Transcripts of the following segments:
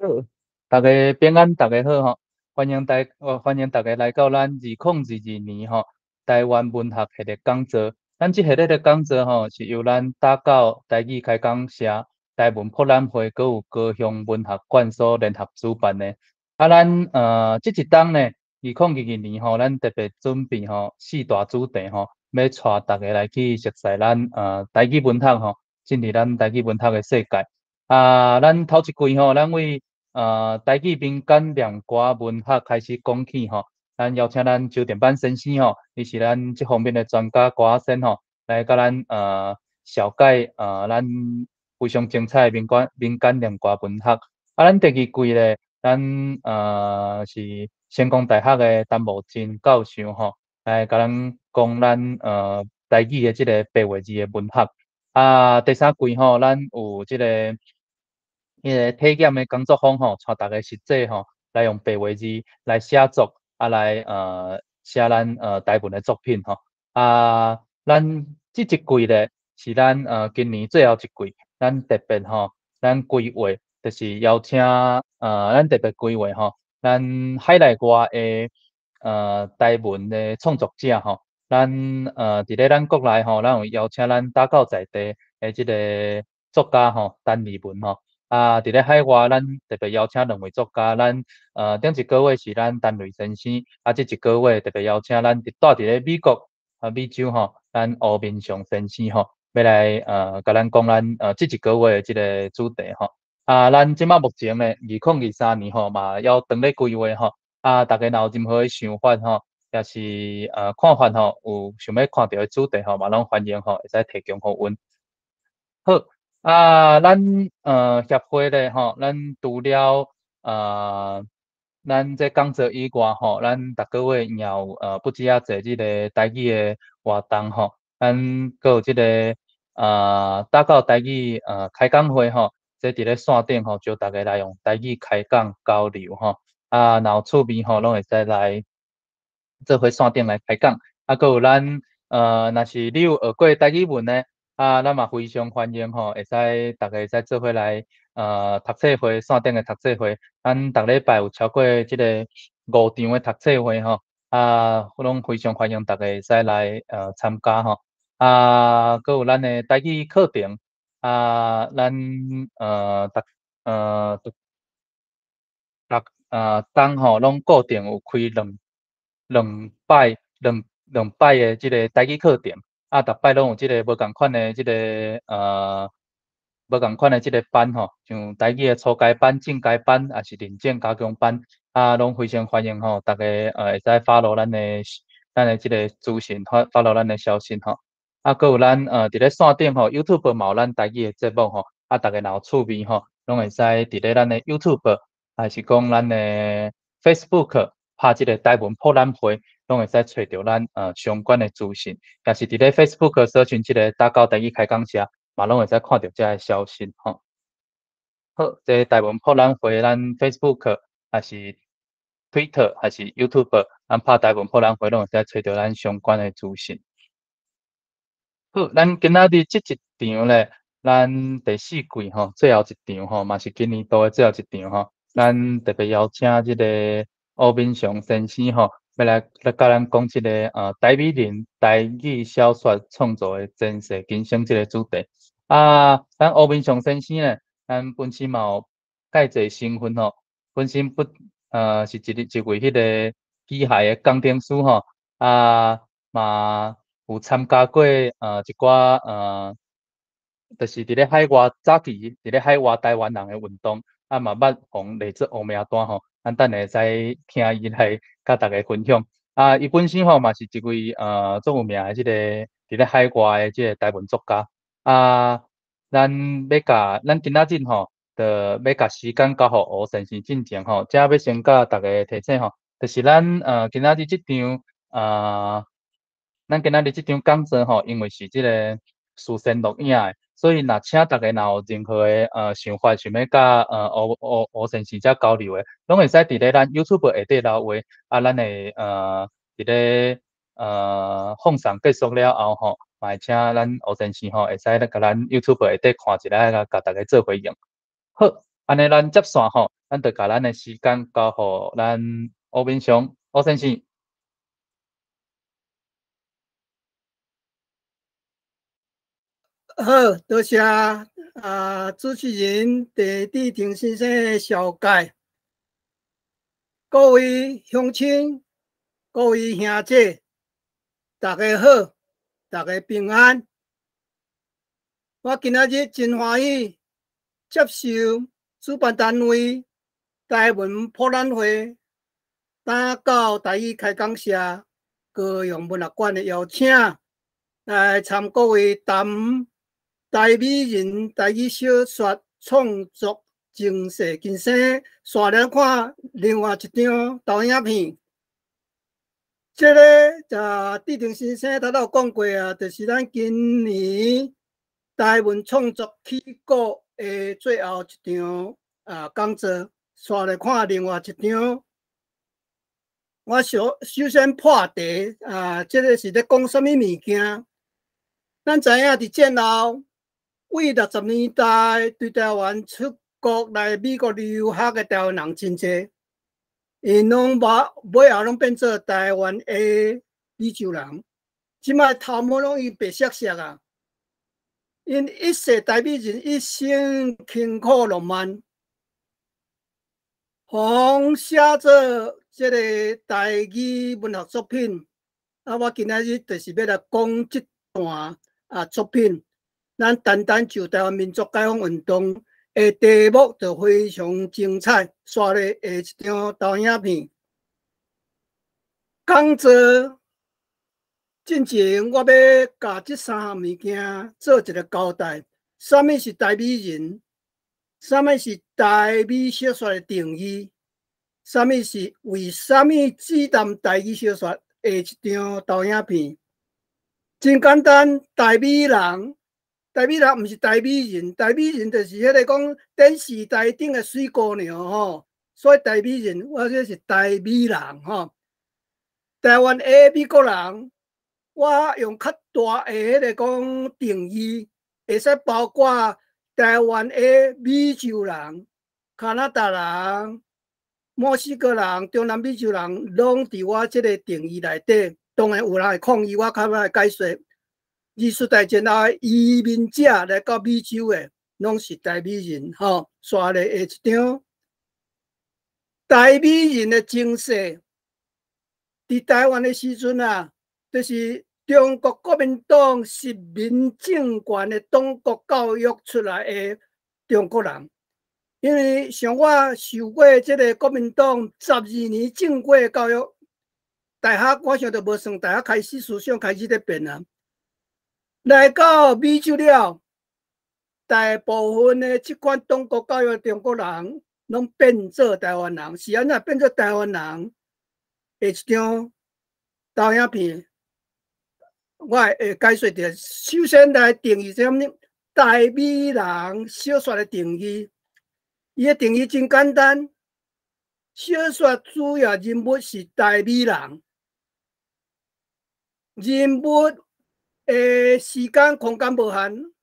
好，大家平安，大家好吼，歡迎大家來到咱2022年吼台灣文學系列講座。咱這系列的講座吼，是由咱打狗台語開講社、台文博覽會，閣有高雄文學館所聯合主辦的。啊，咱這一冬呢，2022年吼，咱特別準備吼四大主題吼，欲帶大家來去熟悉咱台語文學吼，進入咱台語文學的世界。啊，咱頭一季吼，咱為台語民間念歌文學開始講起吼，咱邀請咱周典班先生吼，伊是咱這方面的專家歌仔先吼，來共咱紹介咱非常精彩的民間念歌文學。啊，咱第二季咧，咱是成功大學的陳慕貞教授吼，來共咱講咱台語的這个白話字的文學。啊，第三季吼，咱有這个彼个體驗的工作坊吼，帶大家實際吼來用白話字來寫作，啊來寫咱台文的作品吼。啊，咱這一季咧是咱今年最後一季，咱特別吼，咱規劃就是邀請咱特別規劃吼，咱海內外的台文的創作者吼，咱佇咧咱國內吼，咱有邀請咱打狗在地的這个作家吼，陳麗文吼。啊，佇咧海外，咱特別邀請兩位作家，咱頂一個月是咱陳瑞先生，啊，這一個月特別邀請咱佇蹛佇咧美國啊美洲吼，咱吳明雄先生吼，欲來共咱講咱這一個月的這个主題吼。啊，咱這馬目前咧，2023年吼嘛，猶當咧規劃吼，啊，大家若有任何的想法吼，抑是看法吼，有想欲看著的主題吼，嘛攏歡迎吼，會使提供予阮。好。啊，咱協會咧吼，咱除了咱這講座以外吼，咱逐個月也有不止仔濟這个台語的活動吼，咱閣有這个打狗台語開講會吼，這佇咧線頂吼，招大家來用台語開講交流吼。啊，若有趣味吼，攏會使來做伙線頂來開講。啊，閣有咱若是你有學過台語文的，啊，咱嘛非常歡迎吼，會使大家會使做伙來讀冊會，線頂的讀冊會。咱逐禮拜有超過這个五場的讀冊會吼，啊，攏非常歡迎大家會使來參加吼。啊，閣有咱的台語課程，啊，咱逐逐逐冬吼，攏固定有開兩擺的這个台語課程。啊，逐擺攏有這个無仝款的這个無仝款的這个班吼，像台語的初階班、進階班，抑是認證加強班，啊，攏非常歡迎吼，大家會使 follow 咱的這个資訊，follow 咱的消息吼。啊，閣有咱佇咧線頂吼，YouTube 嘛有咱台語的節目吼，啊，大家若有趣味吼，攏會使佇咧咱的 YouTube，還是講咱的 Facebook 拍這个台文博覽會，攏會使揣著咱相關的資訊，抑是佇咧 Facebook 搜尋這个打狗台語開講社，嘛攏會使看著這个消息吼。好，這個台文博覽會，咱 Facebook 抑是 Twitter 還是 YouTube，咱拍台文博覽會，攏會使揣著咱相關的資訊。好，咱今仔日這一場咧，咱第四季吼，最後一場吼，嘛是今年度的最後一場吼，咱特別邀請這个吳明雄先生吼，欲來共咱講這个台美人台語小說創作的前世今生這个主題。啊，咱吳明雄先生咧，咱本身嘛有蓋濟身份吼，本身不是一位彼个機械的工程師吼，啊嘛有參加過一寡就是佇咧海外早期佇咧海外台灣人的運動，啊嘛捌予列做烏名單吼。咱等下會使聽伊來共大家分享。啊，伊本身吼嘛是一位足有名的這个佇咧海外的這个台文作家。啊，咱欲共咱今仔日吼，就欲共時間交予吳先生進前吼，遮欲先共大家提醒吼，就是咱今仔日這場咱今仔日這場講座吼，因為是這个事先錄影的，所以若請大家若有任何的想法，想欲共吳先生遮交流的，攏會使佇咧咱 YouTube 下底留話，啊，咱會佇咧放送結束了後吼，嘛會請咱吳先生吼，會使來共咱 YouTube 下底看一下，共大家做回應。好，按呢咱接線吼，咱就共咱的時間交予咱歐敏雄歐先生。好，多謝啊，主持人鄭志廷先生的紹介，各位鄉親、各位兄姐，大家好，大家平安。我今仔日真歡喜接受主辦單位台文博覽會打到台語開講社高雄文學館的邀請，來參各位談台美人台語小說創作前世今生，紲來看另外一張投影片。這个就志廷先生頭拄有講過啊，就是咱今年台文創作起鼓的最後一場啊講座，紲來看另外一張。我首先破題啊，這个是咧講啥物物件？咱知影佇戰後，為60年代對台灣出國來美國留學的台灣人真濟，𪜶攏無尾後攏變做台灣的美洲人。這擺頭毛攏已白雪雪啊！𪜶一世台美人，一生勤苦浪漫，予寫做這个台語文學作品。啊，我今仔日就是欲來講這段啊作品。咱單單就台灣民族解放運動的題目就非常精彩。紲咧下一張投影片，講座進前，我欲共這三項物件做一个交代。啥物是台美人？啥物是台語小說的定義？啥物是為啥物只談台語小說？下一張投影片，真簡單，台美人。台美人毋是台美人，台美人就是彼個講電視台頂的水姑娘吼，所以台美人，我這是台美人吼。台灣的美國人，我用較大的彼个講定義，會使包括台灣的美洲人、加拿大人、墨西哥人、中南美洲人，攏佇我這个定義內底。當然有人會抗議，我較欲解說。二次大戰後，移民者來到美洲的，攏是台美人吼。紲咧下一張，台美人的前世，佇台灣的時陣啊，就是中國國民黨殖民政權的黨國教育出來的中國人。因為像我受過這个國民黨12年正規教育，大學我想就無算，大學開始思想開始咧變啊。來到美洲了，大部分的這款黨國教育的中國人，攏變做台灣人。是按怎變做台灣人？下一張投影片，我會解說著。首先來定義啥物？台美人小說的定義，伊的定義真簡單。小說主要人物是台美人，人物的時間空間無限，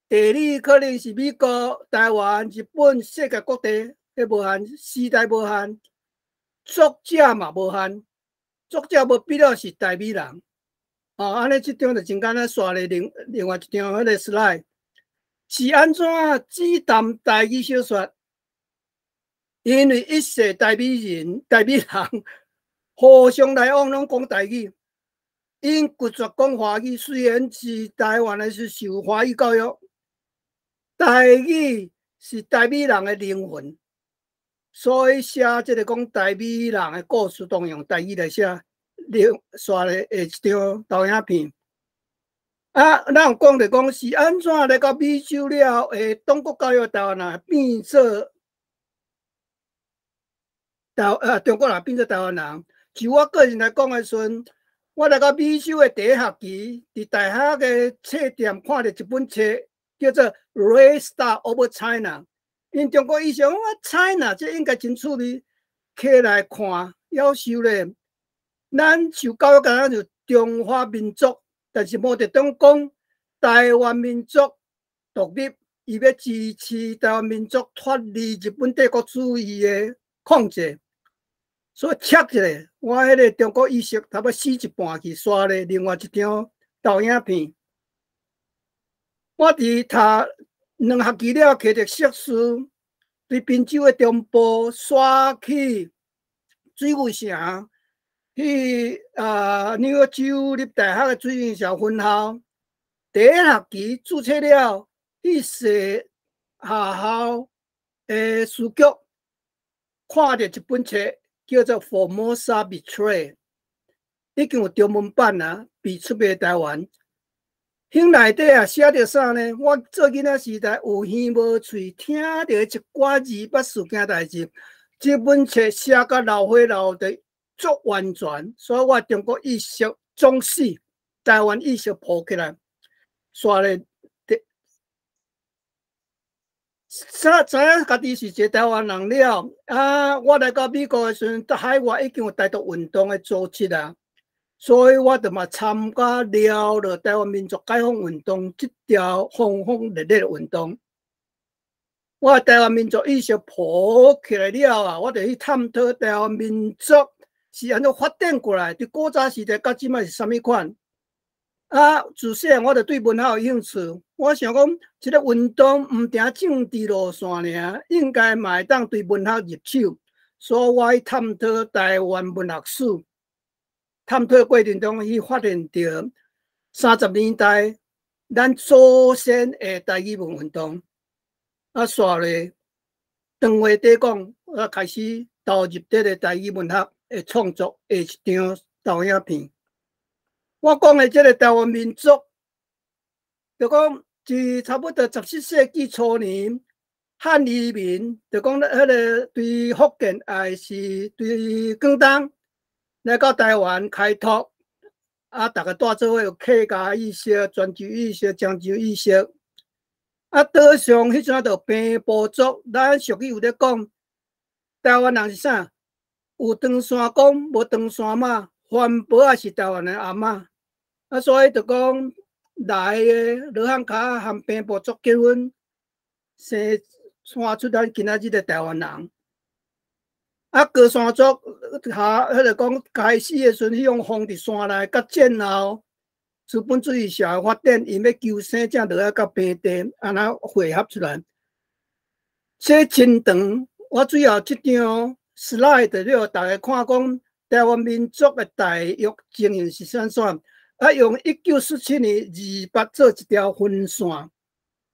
地理可能是美國、台灣、日本、世界各地，彼無限，時代無限，作者嘛無限，作者無必要是台美人。哦，按呢這張就真簡單，紲咧另外一張彼个 slide 是按怎只談台語小說？因為一世台美人、台美人互相來往攏講台語。𪜶拒絕講華語，雖然是台灣的是受華語教育，台語是台美人的靈魂，所以寫這个講台美人的故事，當用台語來寫。另紲咧下一張投影片。啊，咱有講著講是按怎來到美洲了後，黨國教育台灣人變做中國人變做台灣人。就我個人來講的時陣，我來到美洲的第一學期，佇大學的冊店看著一本冊，叫做《Red Star of China》。𪜶中國醫生講 China 這應該真趣味，揢來看，夭壽咧。咱受教育敢若就中華民族，但是毛澤東講台灣民族獨立，伊欲支持台灣民族脫離日本帝國主義的控制。所以 check 一下，我彼个中國意識差不多死一半去，煞咧另外一張投影片。我佇讀兩學期了，摕著碩士，對賓州的中部徙去水牛城，去紐約州立大學的水牛城分校。第一學期註冊了，去踅學校的書局，看著一本冊，叫做《Formosa Betrayed》，已經有中文版啊，被出賣台灣。彼內底啊寫著啥呢？我做囡仔時代有耳無喙，聽著一寡字捌事件代誌，這本冊寫甲流血流地足完全，所以我中國意識總死，台灣意識浮起來，煞咧，啥知影家己是一個台灣人了。啊，我來到美國的時陣，海外已經有台獨運動的組織啊。所以我就嘛參加了了台灣民族解放運動這條轟轟烈烈的運動。我台灣民族意識浮起來了啊，我就去探討台灣民族是按怎發展過來，佇古早時代到這擺是啥物款。啊，自細漢我就對文學有興趣，我想講，這個運動毋定政治路線爾，應該嘛會當對文學入手，所以我去探討台灣文學史。探討過程中，去發現著30年代咱祖先的台語文運動，啊，煞咧長話短講，我開始投入這个台語文學的創作的一張投影片。我講的這个台灣民族，就講佇差不多17世紀初年，漢移民，就講彼个對福建抑是對廣東來到台灣開拓，啊，逐个帶做伙有客家意識、泉州意識、漳州意識。啊，島上彼陣就平埔族，咱俗語有咧講，台灣人是啥？有唐山公，無唐山媽，番婆仔是台灣的阿嬤。啊，所以就講來的羅漢跤和平埔族結婚，生生出咱今仔日的台灣人。啊，高山族下彼个講開始的時陣，彼種封佇山內，佮戰後資本主義社會發展，𪜶欲求生，才落來到平地，按呢匯合出來。這真長，我主要這張 slide 了，逐家看講台灣民族的大約情形是按怎？啊，用1947年2八做一條分線，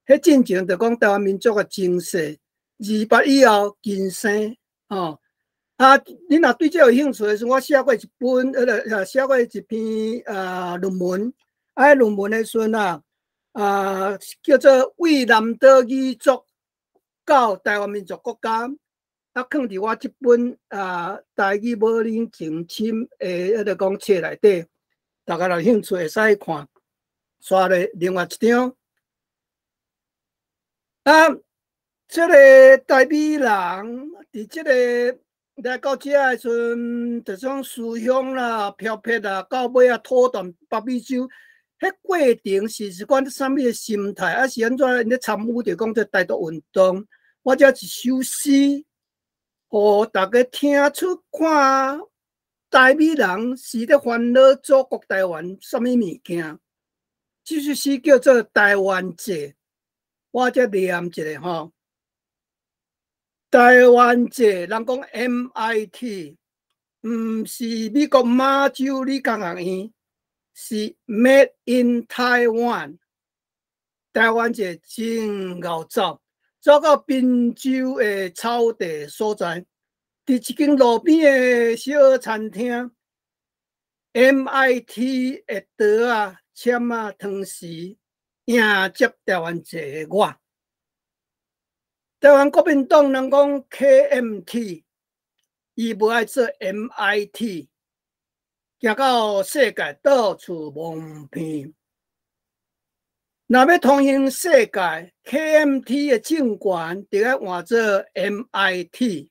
彼進前就講台灣民族的前世，二八以後今生，吼。啊，你若對這有興趣的時陣，我寫過一本，彼个寫過一篇論文。啊，論文的時陣啊，叫做《為南島語族到台灣民族國家》，啊，囥佇我這本台語母語情深的彼个講冊內底，大家若有興趣會使去看。煞咧另外一張，啊，這个台美人佇這个來到遮的時陣，這種思鄉啦、飄撇啦，到尾仔土斷北美洲，彼過程是是款啥物的心態，啊是按怎𪜶咧參與著講這台獨運動？我這一首詩，予大家聽出看，台美人是咧煩惱祖國台灣啥物物件？這首詩叫做《台灣節》，我這念一下吼。台灣節，人講 MIT，毋是美國馬州理工學院，是 Made in Taiwan。台灣節真𠢕走，走到賓州的草地所在，佇一間路邊的小餐廳，MIT 的桌仔、簽仔、湯匙迎接台灣節的我。台灣國民黨人講 KMT，伊無愛做 MIT，行到世界到處蒙騙。若欲通行世界，KMT 的政權就愛換做 MIT。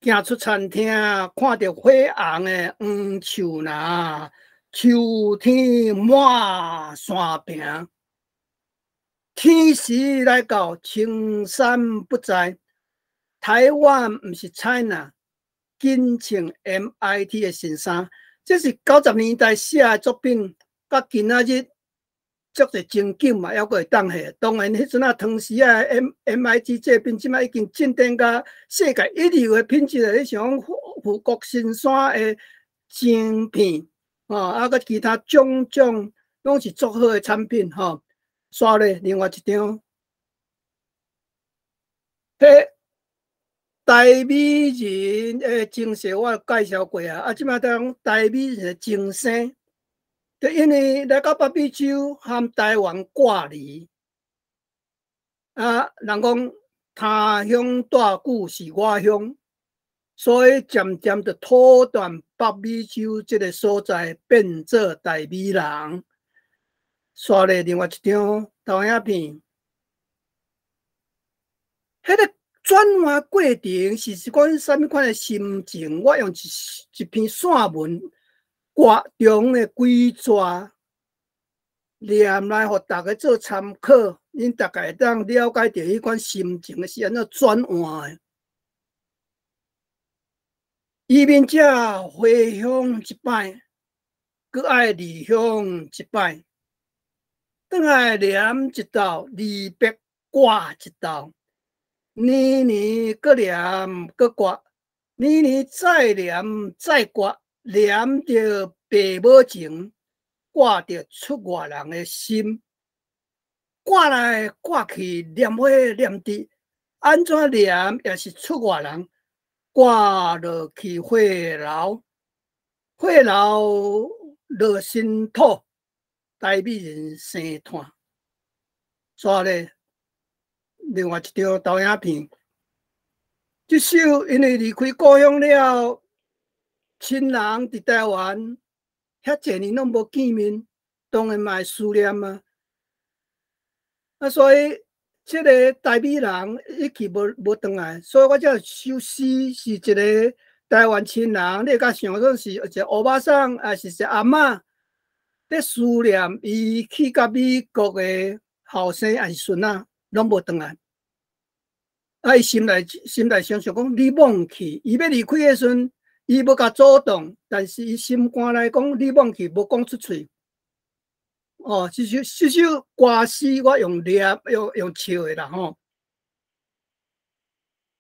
行出餐廳，看著火紅的黃樹林，秋天滿山坪。天時來到，青山不在。台灣毋是 China，緊穿 MIT 的新衫。這是90年代寫的作品，佮今仔日足濟情景嘛，猶閣會當下。當然，彼陣仔當時啊，MIT 這邊這擺已經進展到世界一流的品質了。你像講富國神山的晶片，吼，啊，閣其他種種攏是足好的產品，吼。煞咧，另外一張，彼台美人的前世我介紹過啊，啊，這擺講台美人的前生，就因為來到北美洲和台灣掛離，啊，人講他鄉帶久是我鄉，所以漸漸就土斷北美洲這个所在變做台美人。煞咧，另外一張投影片，彼个轉換過程是講啥物款的心情？我用一篇散文歌中的幾逝念來，予大家做參考，恁大概會當了解著彼款心情是按怎轉換的。移民者回鄉一擺，閣愛離鄉一擺，轉來念一道，離別掛一道。年年閣念閣掛，年年再念再掛，念著爸母情，掛著出外人的心，掛來掛去，念花念滴，按怎念也是出外人，掛落去火爐，火爐落新土，台美人生炭。煞咧，另外一張投影片，這首因為離開故鄉了，親人佇台灣遐濟年攏無見面，當然嘛會思念啊。啊，所以這个台美人一去無轉來，所以我這首詩是一个台灣親人，你會共想說是一个歐巴桑，抑是一个阿嬤，咧思念伊去佮美國的後生抑是孫仔，攏無轉來。啊！伊心內想想講，你罔去，伊欲離開的時陣，伊無共阻擋，但是伊心肝內講，你罔去，無講出喙。哦，這首歌詩我用念用唱的啦吼。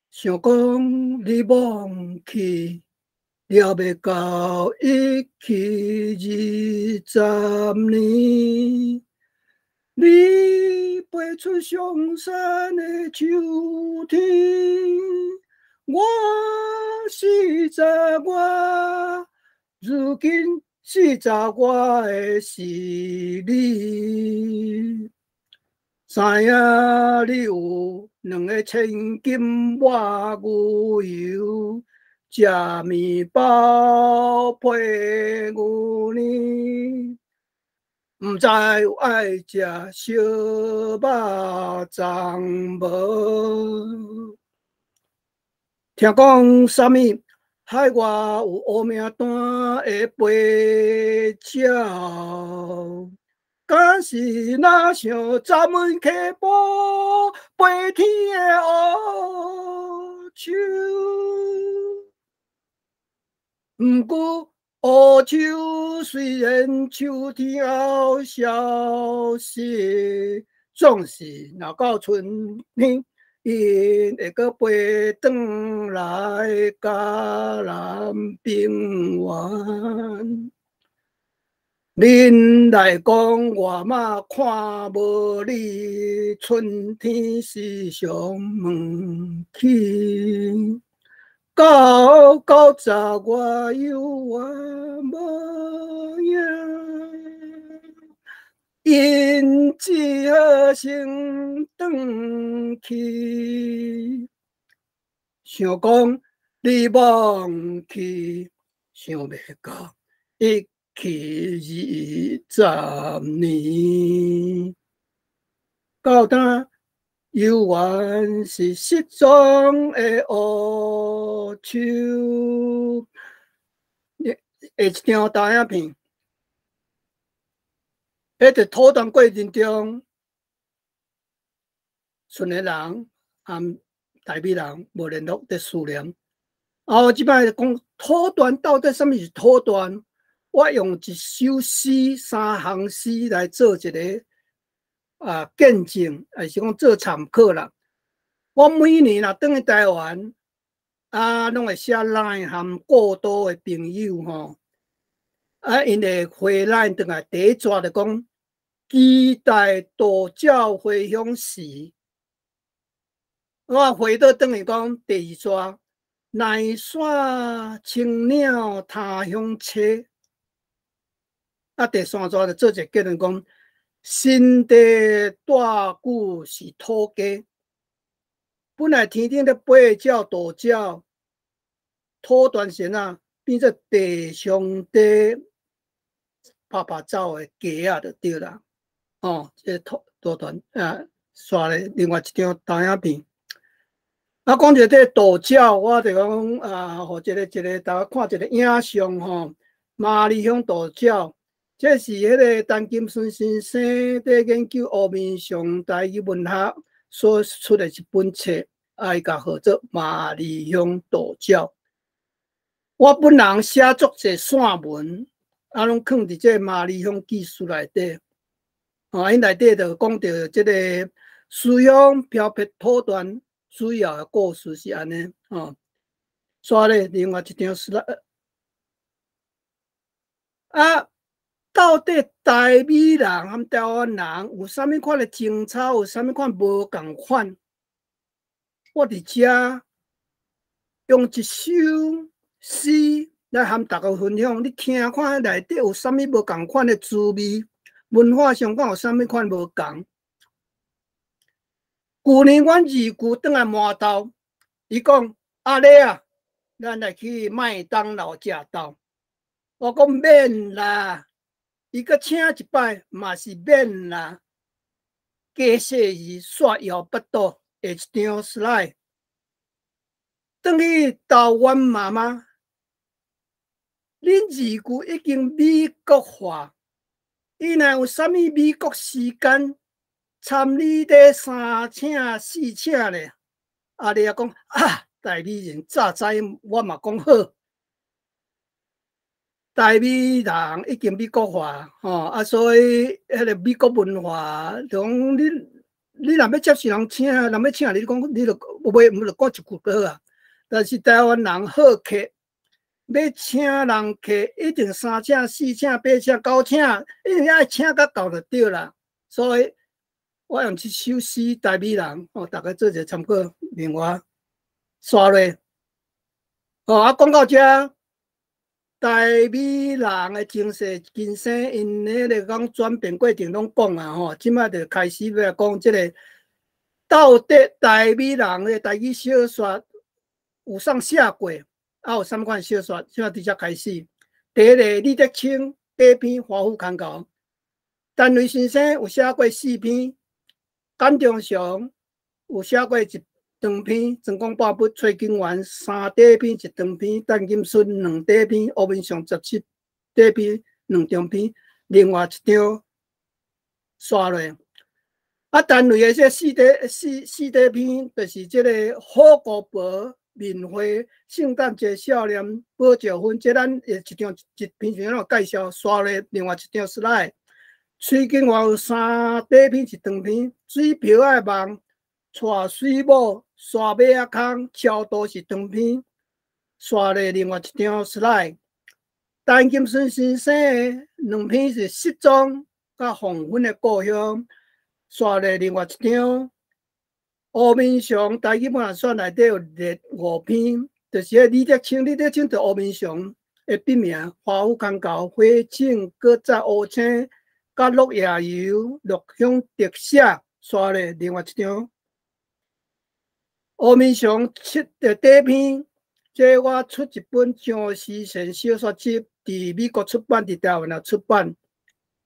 想講你罔去，料欲到一去20年。你飛出象山的秋天，我四十外，如今四十外的是你。知影你有兩个千金抹牛油，食麵包配牛奶。毋知有愛食燒肉粽無？聽講啥物海外有烏名單的飛鳥，敢是若像閘門溪埔飛天的烏鶖？毋過烏鶖雖然秋天後消失，總是若到春天，𪜶會閣飛轉來嘉南平原。恁來講，我嘛看無你，春天時常問起。到90外猶原無影，𪜶只好先轉去。想講你罔去，想袂到一去20年，到今猶原是失蹤的烏鶖。下一張投影片，彼佇討論過程中，賰的人和台美人無聯絡佇思念。啊，我這擺講土斷到底啥物是土斷？我用一首詩、三行詩來做一个見證，抑是講做參考啦。我每年若轉去台灣，攏會寫 LINE 和故都的朋友吼，𪜶會回 LINE 轉來，第一逝就講期待道教回鄉時，我回倒轉去講第二逝，乃煞青鳥他鄉棲。第三逝就做一个結論講，新地大久是土雞。本來天頂咧飛鳥道鳥，土斷神啊，變做地上地拍拍走的雞仔就對啦。哦，這個土斷啊，煞咧另外一張投影片。講著這道鳥，我就講啊，予一个一个大家看一个影像吼，麻里鄉道鳥，這是彼个陳金順先生佇研究烏面上台語文學所出的一本冊，伊共號做麻里鄉道鳥。我本人寫足濟散文，攏囥佇這麻里鄉記事內底。哦，𪜶內底就講著這个思鄉飄泊土斷主要的故事是按呢，哦。煞咧，另外一張是啦，到底台美人和台灣人有啥物款的情操，有啥物款無仝款？我佇遮用一首詩來和大家分享，你聽看內底有啥物無仝款的滋味，文化上講有啥物款無仝？舊年阮二舅轉來饅頭，伊講阿咧啊，咱來去麥當勞食晝。我講免啦，伊閣請一擺嘛是免啦。加細伊煞枵腹肚，下一張 slide。轉去投阮媽媽，恁二舅已經美國化，伊若有啥物美國時間，參你咧三請四請咧。阿你也講啊，台美人早知我嘛講好。台美人已經美國化，吼啊，所以彼个美國文化，就講你若欲接受人請，人欲請你，你講你就袂毋就講一句就好啊。但是台灣人好客，欲請人客，一定三請、四請、八請、九請，一定愛請甲夠就對啦。所以我用這首詩台美人，吼，大家做一个參考。另外，煞落，哦，講到遮。台美人的前世今生，𪜶彼个講轉變過程攏講啊吼，這擺就開始欲來講這个到底台美人的台語小說有上寫過，有啥物款小說？這擺佇遮開始。第一个李德清短篇《華府牽猴》，陳雷先生有寫過四篇，簡中祥有寫過一長篇，全講半筆，崔景元三短篇一長篇，陳金順兩短篇，烏面上17短篇兩長篇，另外一張煞落。陳雷的這四短篇，就是這个好姑婆面會、聖誕節少年寶石分，這咱一張一篇上有介紹。煞落另外一張 slide，崔景元有三短篇一長篇，水漂的夢。娶水某、沙馬仔空，超度是長篇。煞咧另外一張 slide，陳金順先生的兩篇是失蹤佮黃昏的故鄉。煞咧另外一張，烏面上台語文學選內底有列五篇，就是彼李德清，李德清就烏面上的筆名，華府牽猴、火種、閣再烏青、佮落夜遊、鹿鄉特寫，煞咧另外一張。烏面上七个短篇，這我出一本張思善小說集，佇美國出版，佇台灣也出版，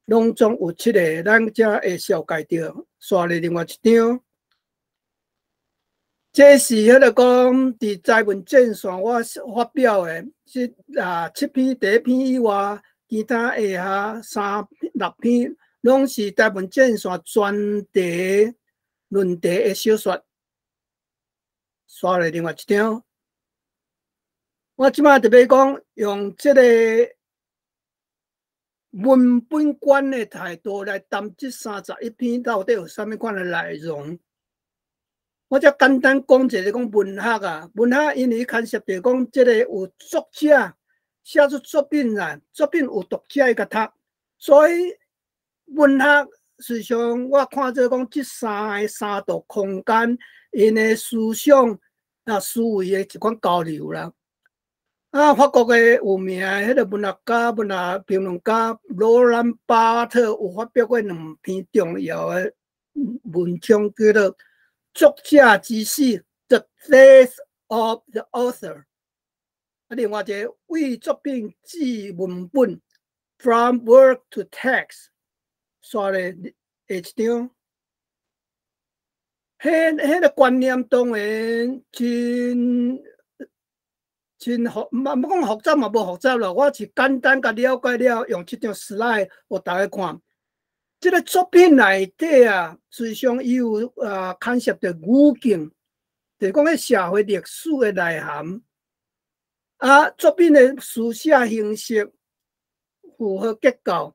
攏總有七个，咱才會紹介著。煞咧另外一張，這是彼个講佇台文戰線我發表的，這七篇第一篇以外，其他下下三六篇，攏是台文戰線專題。論題的小說。刷來另外一張，我這擺特別講用這個文本觀的態度來談這31篇到底有啥物款的內容。我才簡單講一下講文學啊，文學因為牽涉著講這個有作者寫出作品來，作品有讀者會共讀，所以文學實際上我看做講這三个三度空間，𪜶的思想啊思維的一款交流啦。啊，法國的有名的彼個文學家、文學評論家羅蘭巴特有發表過兩篇重要的文章，叫做《作者之死》（The Death of the Author）。啊，另外一个為作品至文本（From Work to Text）。刷咧下一張。彼個觀念當然真真複，嘛欲講複雜嘛無複雜啦。我是簡單共了解了，用這張 slide 予大家看。這个作品內底啊，實際上伊有啊牽涉著語境，就是講彼社會歷史的內涵。啊，作品的書寫形式符合結構。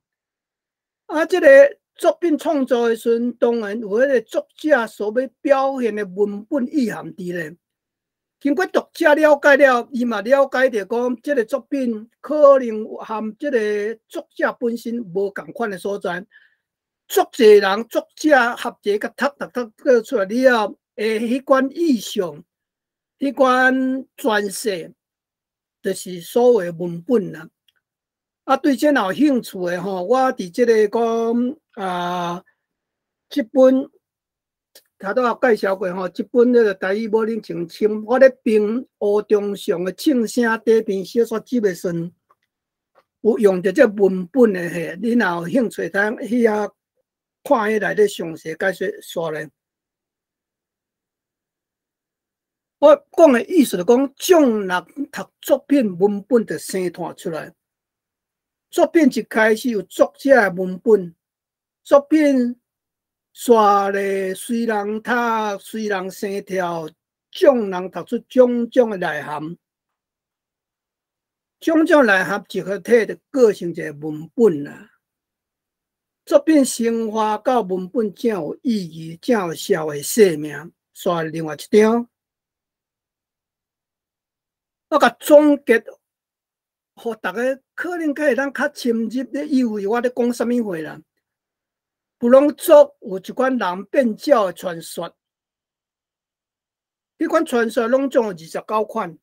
啊，這个作品創作的時陣，當然有彼个作者所欲表現的文本意涵佇咧。經過讀者了解了，伊嘛了解著講，這个作品可能含這个作者本身無仝款的所在。足濟人作者合齊共讀讀讀讀出來了後，的彼款意象、彼款詮釋，就是所謂文本啦。啊，對這若有興趣的吼，我佇這个講啊，這本頭拄仔介紹過吼，這本那个台語無冷清清，我咧編吳中祥的唱聲短篇小說集的時陣，有用著這文本的嘿，你若有興趣，通去遐看彼內底詳細解說煞咧。我講的意思就講，眾人讀作品文本就生湠出來。作品一開始有作者的文本，作品煞咧隨人讀，隨人生跳，眾人讀出種種的內涵，種種內涵集合體就構成一个文本啦。作品升華到文本才有意義，才有社會生命。煞另外一張，我共總結，予逐家可能較會當較深入咧意會我咧講啥物話啦。布朗族有一款人變鳥的傳說，彼款傳說攏總有29款，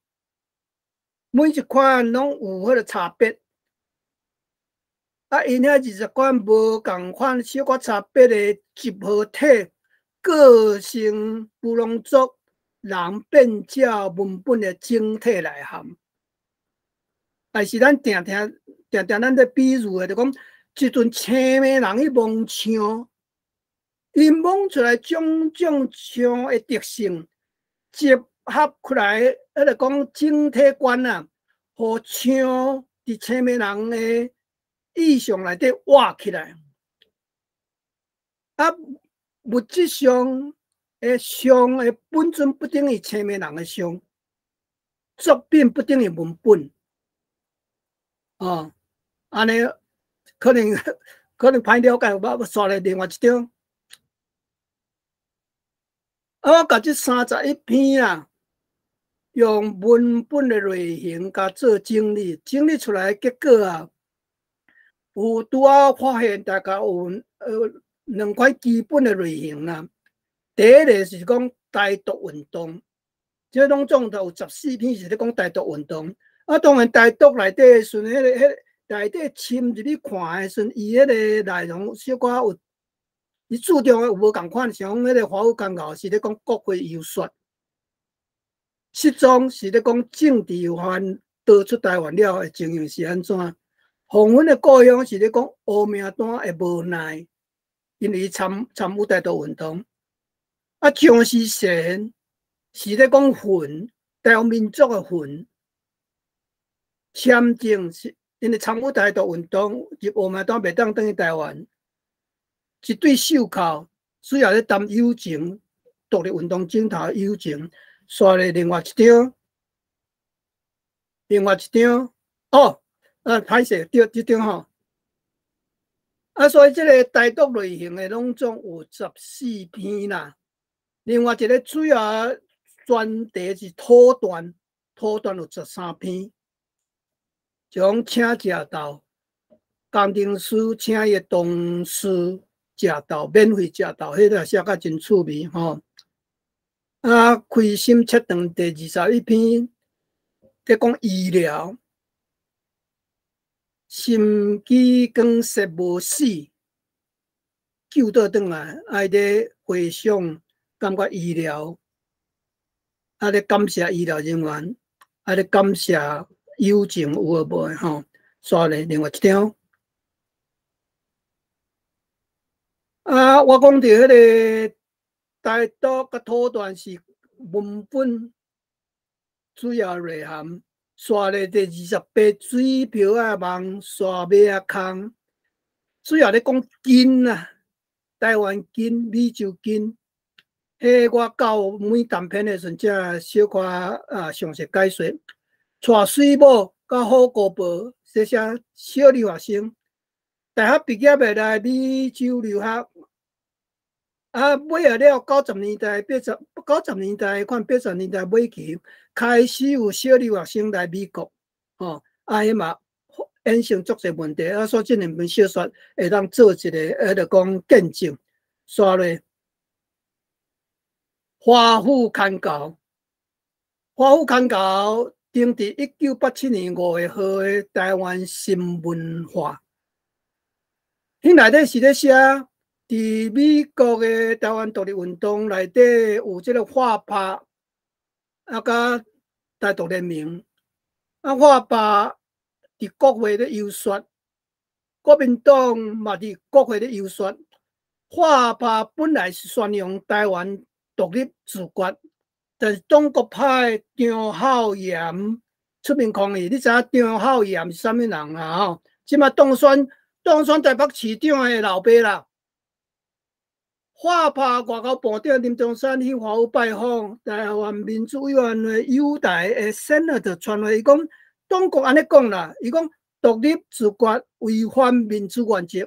每一款攏有彼个差別。啊，𪜶遐二十款無仝款小可差別的集合體，構成布朗族人變鳥文本的整體內涵。但是咱定定定定咱咧比喻的，就講一陣青暝人去摸象，𪜶摸出來種種象的特性，集合起來，彼个講整體觀啊，予象佇青暝人的意象內底活起來。啊，物質上的象的本尊不等於青暝人的像，作品不等於文本。哦，按呢可能歹了解，我刷來另外一張。啊，我共這31篇啊，用文本的類型共做整理，整理出來的結果啊，有拄仔發現大概有兩款基本的類型啦。第一个是講台獨運動，這攏總有14篇是咧講台獨運動。啊，當然台獨內底的時陣，彼个內底深入去看的時陣，伊彼个內容小可有，伊注重的有無仝款，像講彼个華府公告是咧講國會遊說，失蹤是咧講政治犯逃出台灣了的情形是按怎？黃昏的故鄉是咧講烏名單的無奈，因為伊參與台獨運動。啊，殭屍神是咧講魂，台灣民族的魂。簽證是因為參與台獨運動，入烏名單袂當轉去台灣。一對袖銬主要咧談友情，獨立運動鏡頭友情。煞咧另外一張，另外一張，哦，啊，歹勢，對，這張吼。啊，所以這个台獨類型的攏總有14篇啦。另外一个主要專題是土斷，土斷有13篇。像請食豆，工程師請伊同事食豆，免費食豆，彼个寫甲真趣味吼。啊，開心切斷第21篇，咧講醫療，心肌梗塞無死，救倒轉來，愛咧回想，感覺醫療，啊咧感謝醫療人員，啊咧感謝友情有無無吼。煞咧另外一張，啊，我講著彼个台獨佮土斷是文本主要內涵。煞咧第28水漂仔網沙尾仔空，主要咧講金啊，台灣金、美洲金。彼我到每單篇的時陣，才小可啊詳細解說。娶水某佮好姑婆，這寫小留學生，大學畢業的來美洲留學。啊，尾仔了90年代、八十、九十年代，看80年代尾期，開始有小留學生來美國，吼，啊，彼嘛衍生足濟問題，啊，所以這兩本小說會當做一个，彼个講見證。煞咧，華府牽猴，華府牽猴，登佇1987年5月號的台灣新文化，彼內底是咧寫。佇美國的台灣獨立運動內底有這个畫霸，啊，佮台獨聯盟，啊，畫霸佇國會咧遊說，國民黨嘛佇國會咧遊說。畫霸本來是宣揚台灣獨立自決，但是黨國派張孝嚴出面抗議。你知影張孝嚴是啥物人啊？吼，這馬當選台北市長的老爸啦。畫霸外交部長林中山去華府拜訪台灣民主委員會友台的 Senator 傳話，伊講黨國按呢講啦，伊講獨立自決違反民主原則，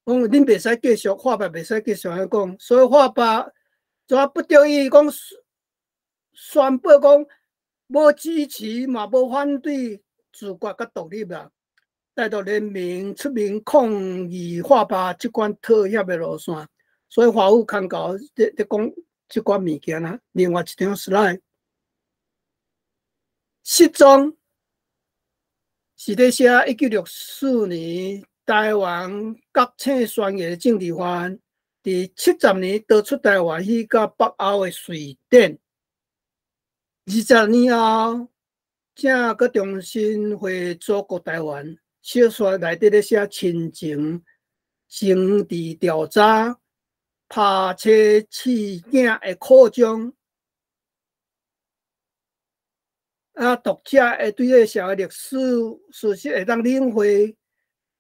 講恁袂使繼續畫霸，袂使繼續按呢講，所以畫霸怎不得已講宣布講無支持嘛無反對自決佮獨立啦。台獨聯盟出面抗議畫霸這款妥協的路線。所以華府牽猴咧講這款物件啦。另外一張 slide，失蹤是咧寫1964年台灣覺醒宣言的政治犯，佇70年逃出台灣去到北歐的瑞典。20年後，才閣重新回祖國台灣。小說內底咧寫親情、政治調查。拍車試鏡的擴張，啊，讀者會對這个社會歷史事實會當領會，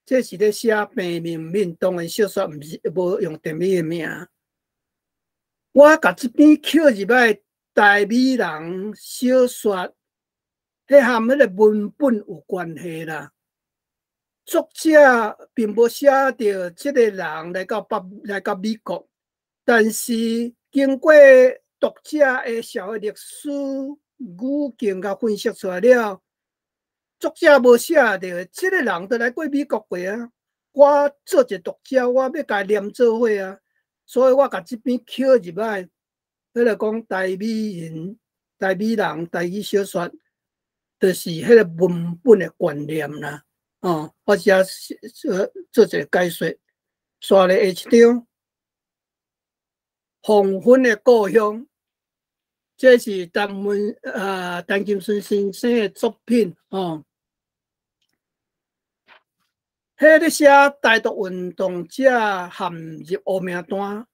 這是咧寫平民面，當然小說毋是無用電影的名。我共這篇扣入來台美人小說，彼和彼个文本有關係啦。作者並無寫著這个人來到北來到美國。但是經過讀者的社會歷史語境共分析出來了，作者無寫著這个人都來過美國過啊。我做一个讀者，我欲共伊連做伙啊，所以我共這篇扣入來，彼个講台美人、台美人、台語小說，就是彼个文本的觀念啦。哦，我遮做一个解說，煞咧下一張。黃昏的故鄉，這是陳金順先生的作品哦。彼咧寫台獨運動者陷入烏名單，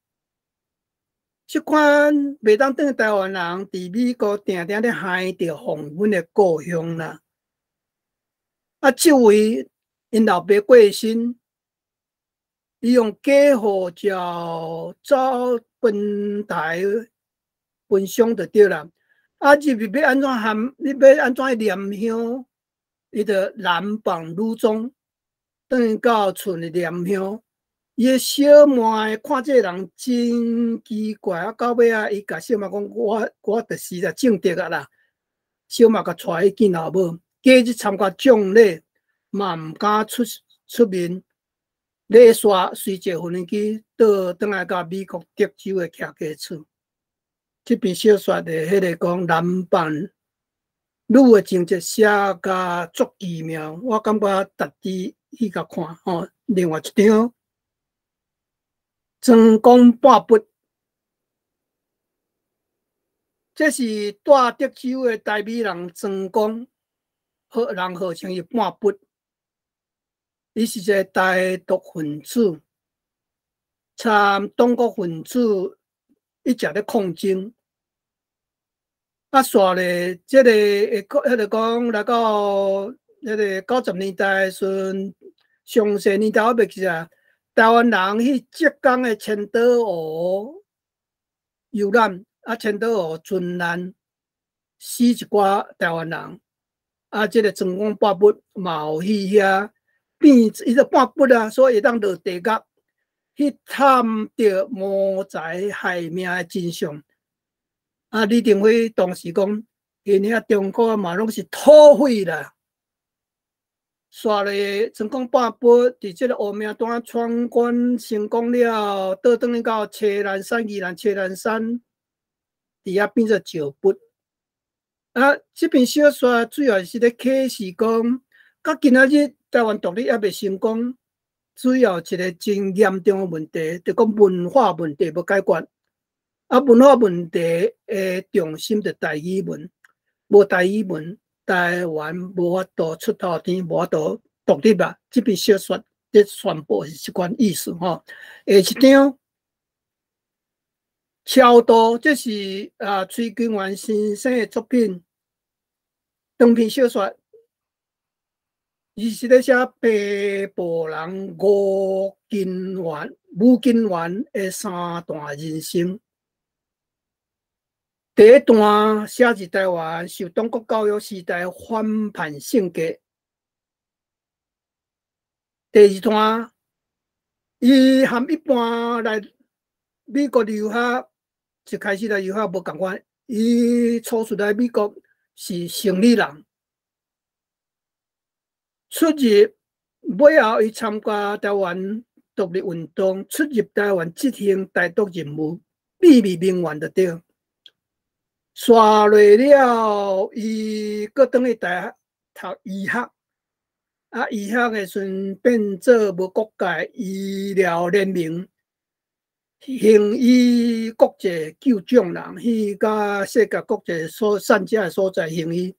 這款袂當轉台灣人佇美國定定咧害著黃昏的故鄉啦。啊，這位𪜶老爸過身，伊用假護照走分台分鄉就對啦。啊，入去欲按怎含？你欲按怎去念香？伊就男扮女裝，轉去到厝裡念香。伊的小妹看這個人真奇怪，啊，到尾仔，伊共小妹講：我就是來種德啊啦。小妹共帶去見老母，隔日參加葬禮，嘛毋敢出面。禮煞隨坐無人機倒轉來到美國德州的徛家厝。這篇小說的彼个講男扮女的情節寫甲足奇妙，我感覺值得去共看吼。另外一張，莊公半筆，這是住德州的台美人莊公，號人號稱伊半筆。伊是一个台獨分子，參黨國分子一直咧抗爭。啊，煞咧，這个會彼个講來到彼个90年代的時陣，上世年代我袂記啊。台灣人去浙江的千島湖遊覽，啊，千島湖船難死一寡台灣人，啊，這个莊公半筆嘛有去遐變，伊就半筆啊，所以會當落地獄去探著謀財害命的真相。啊，李登輝當時講，𪜶遐中國嘛攏是土匪啦。煞咧，莊公半筆佇這個烏名單闖關成功了，倒轉去到車蘭山、宜蘭車蘭山，佇遐變做石筆。啊，這篇小說主要是咧啟示講，到今仔日台灣獨立猶未成功，主要一個真嚴重的問題，就講文化問題無解決。啊，文化問題的重心就台語文，無台語文，台灣無法度出頭天，無法度獨立啊！這篇小說咧宣布是這款意思吼。下一張，超度，這是啊崔金元先生的作品，長篇小說，伊是咧寫北部人吳金元的三段人生。第一段寫佇台灣受黨國教育時代反叛性格。第二段，伊和一般來美國留學，一開始來留學無仝款，伊初次來美國是生理人，出入尾後伊參加台灣獨立運動，出入台灣執行台獨任務，秘密名媛就對。煞落了，伊閣轉去大學讀醫學，啊，醫學的時陣變做無國界醫療聯盟，行醫國際救眾人，去佮世界各地所善者的所在行醫。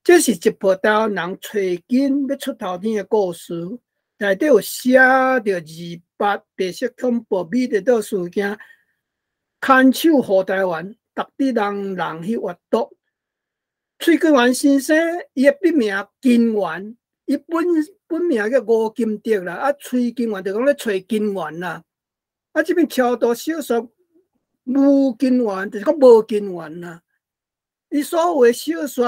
這是一部台灣人揣根欲出頭天的故事，內底有寫著28白色恐怖美麗島事件，牽手護台灣。值得人人去閱讀。崔金元先生，伊的筆名金元，伊本名叫吳金德啦。啊，崔金元就講咧揣金元啦。啊，這篇超度小說吳金元，就是講無金元啦。伊所有的小說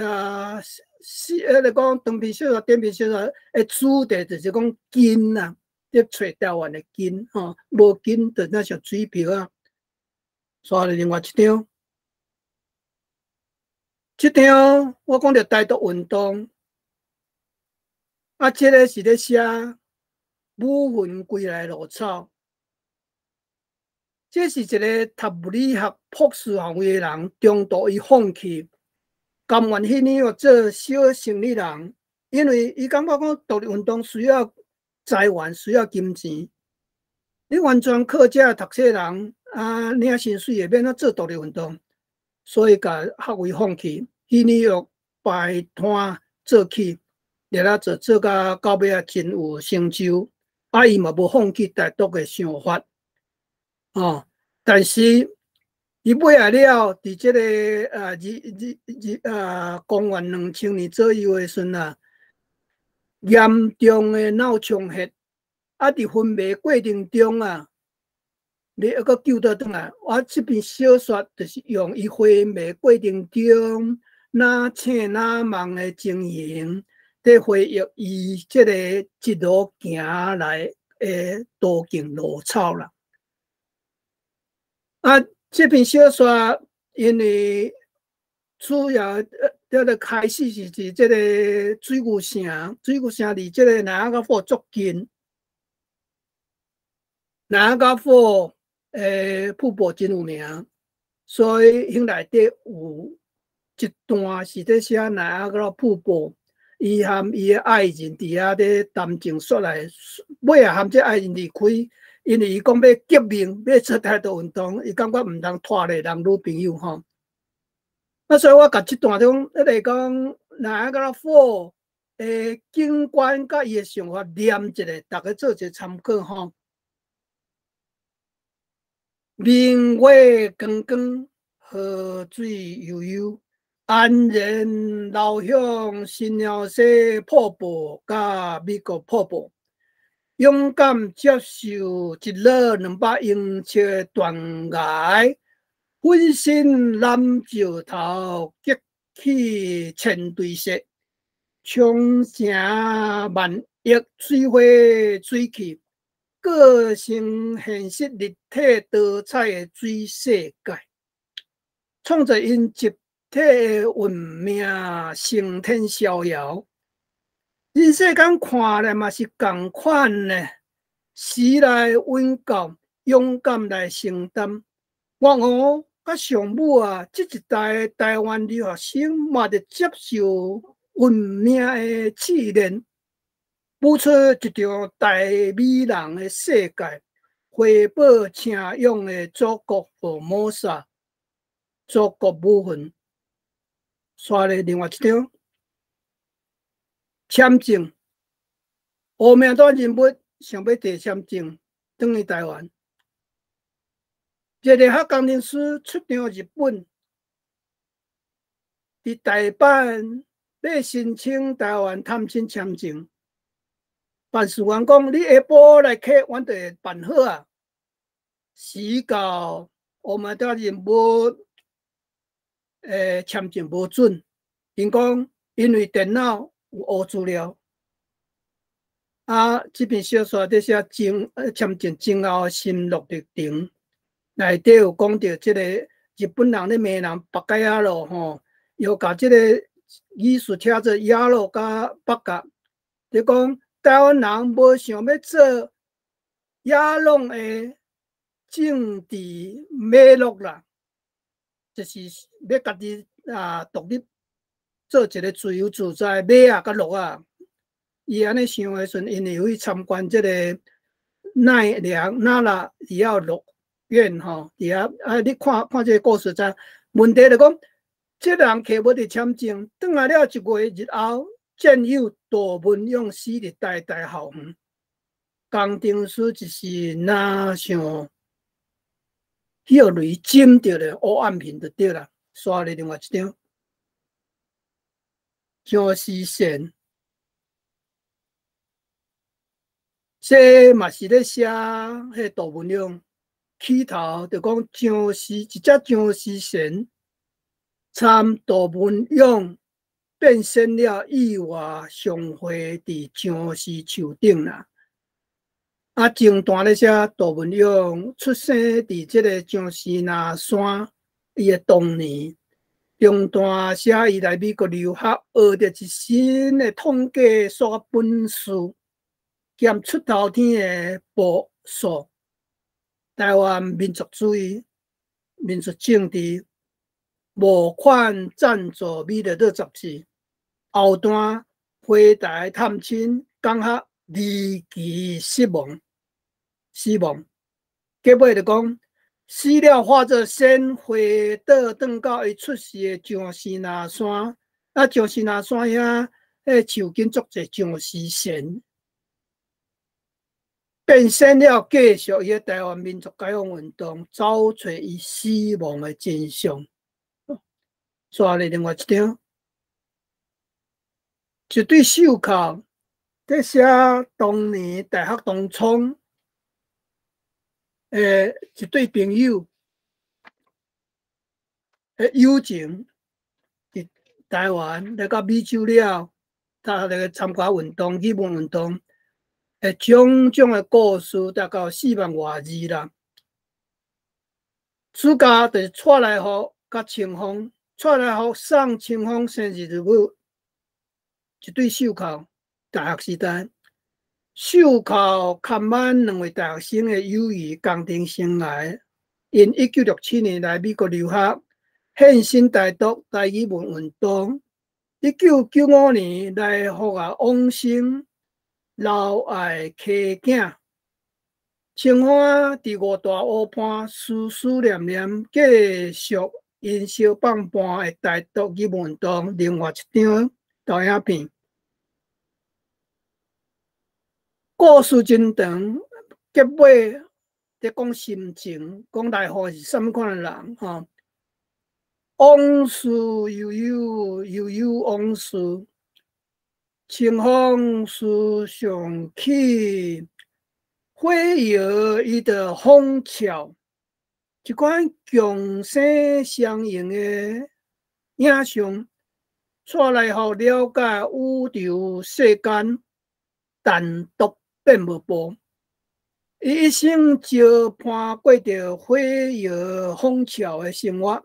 啊，是彼个講長篇小說、短篇小說的主題就是講根啦，咧揣台灣的根吼，無根就若像水瓢仔。煞來另外一張，這張我講著台獨運動，啊，這个是咧寫武魂歸來落草，這是一个讀物理學博士學位的人，中途伊放棄，甘願去紐約做小生意人，因為伊感覺講獨立運動需要財源，需要金錢，你完全靠這讀冊人。啊，領薪水的欲按怎做獨立運動，所以共學位放棄，去紐約擺攤做起，掠來做做到尾仔真有成就。啊，伊嘛無放棄台獨的想法，哦，但是伊尾仔了，佇這个啊二二二啊公元2000年左右的時陣啊，嚴重的腦充血，啊，佇昏迷過程中啊，你猶閣救倒轉來。我這篇小說就是用伊昏迷過程中，若醒若夢的情形，佇回憶伊這个一路行來的途徑路草啦。啊，這篇小說因為主要這个開始是佇這个水牛城，水牛城離這个奈亞加火足近，奈亞加火的瀑布真有名，所以彼內底有一段是佇寫奈亞加瀑布，伊和伊的愛人佇遐咧談情說愛，尾仔和這愛人離開，因為伊講欲革命，欲做台獨運動，伊感覺毋通拖累人女朋友吼。啊，所以我共這段中，彼个講奈亞加火的景觀佮伊的想法連一下，逐家做一个參考吼。明月光光，河水悠悠，安然流向新鳥西瀑布佮美國瀑布，勇敢接受一落200英尺的斷崖，粉身攬石頭，激起千堆雪，衝成萬億水花水氣，個性現實立體多彩的水世界，創造𪜶集體的運命，升天逍遙。人世間看來嘛是仝款呢，時來運到，勇敢來承擔。我吳佮上母啊，這一代台灣留學生嘛佇接受運命的試煉，舞出一場大美人的世界，回報請仰的祖國福摩薩，祖國母魂。煞咧另外一張簽證，烏名單人物想欲提簽證轉去台灣。一個學工程師出場日本，佇大阪欲申請台灣探親簽證，辦事員講：你下晡來取，阮就會辦好啊。時到烏名單人物簽證無准，𪜶講因為電腦有烏資料。啊，這篇小說佇寫簽證前後心路歷程。內底有講著這個日本人咧罵人ばか野郎吼，又共這個語詞寫做野郎佮ばか，就講台灣人無想欲做野郎的政治脈絡啦，就是欲家己啊獨立做一個自由自在馬仔佮鹿仔。伊按呢想的時陣，𪜶會去參觀這個奈良奈良裡仔鹿園吼，佇遐啊，你看看這个故事知。問題就講，這人摕無著簽證，轉來了一月日後，戰友杜文勇死佇台大校園。工程師就是若像予雷震著咧，烏暗面就對啦。煞咧另外一張，僵屍線，這嘛是咧寫彼杜文勇。起頭就講僵屍，一隻僵屍神參杜文勇變身了意外相會佇僵屍樹頂啦。啊，前段咧寫杜文勇出生佇這个僵屍那山，伊的童年；中段寫伊來美國留學，學著一身的統計數學本事，兼出頭天的步數。台灣民族主義、民族政治，募款贊助《美麗島雜誌》，後段回台探親，講學離奇死亡，死亡。結尾就講死了，化做仙回倒轉到伊出世的僵屍那山，啊，僵屍那山遐，彼樹根足濟僵屍仙。變身了，繼續伊个台灣民族解放運動，找揣伊死亡的真相。煞咧另外一張，一對袖銬，咧寫當年大學同窗的一對朋友的友情，佇台灣來到美洲了，他來參加運動，語文運動的種種的故事，大概有4萬外字啦。主角就是蔡來福佮清風，蔡來福送清風生日禮物，一對袖釦。大學時代，袖釦堪挽兩位大學生的友誼，共同生涯。𪜶1967年來美國留學，獻身台獨台語文運動。1995年來福啊往生，留愛溪囝。清風啊，佇五大湖畔思思念念，繼續𪜶相放伴的台獨語文運動。另外一張投影片。故事真長，結尾佇講心情，講來福是啥物款的人吼。往事悠悠，悠悠往事，清風思想起，火藥伊的風俏，一款共生相映的影像，帶來予了解宇宙世間，單獨變無步，伊一生相伴過著火藥風俏的生活。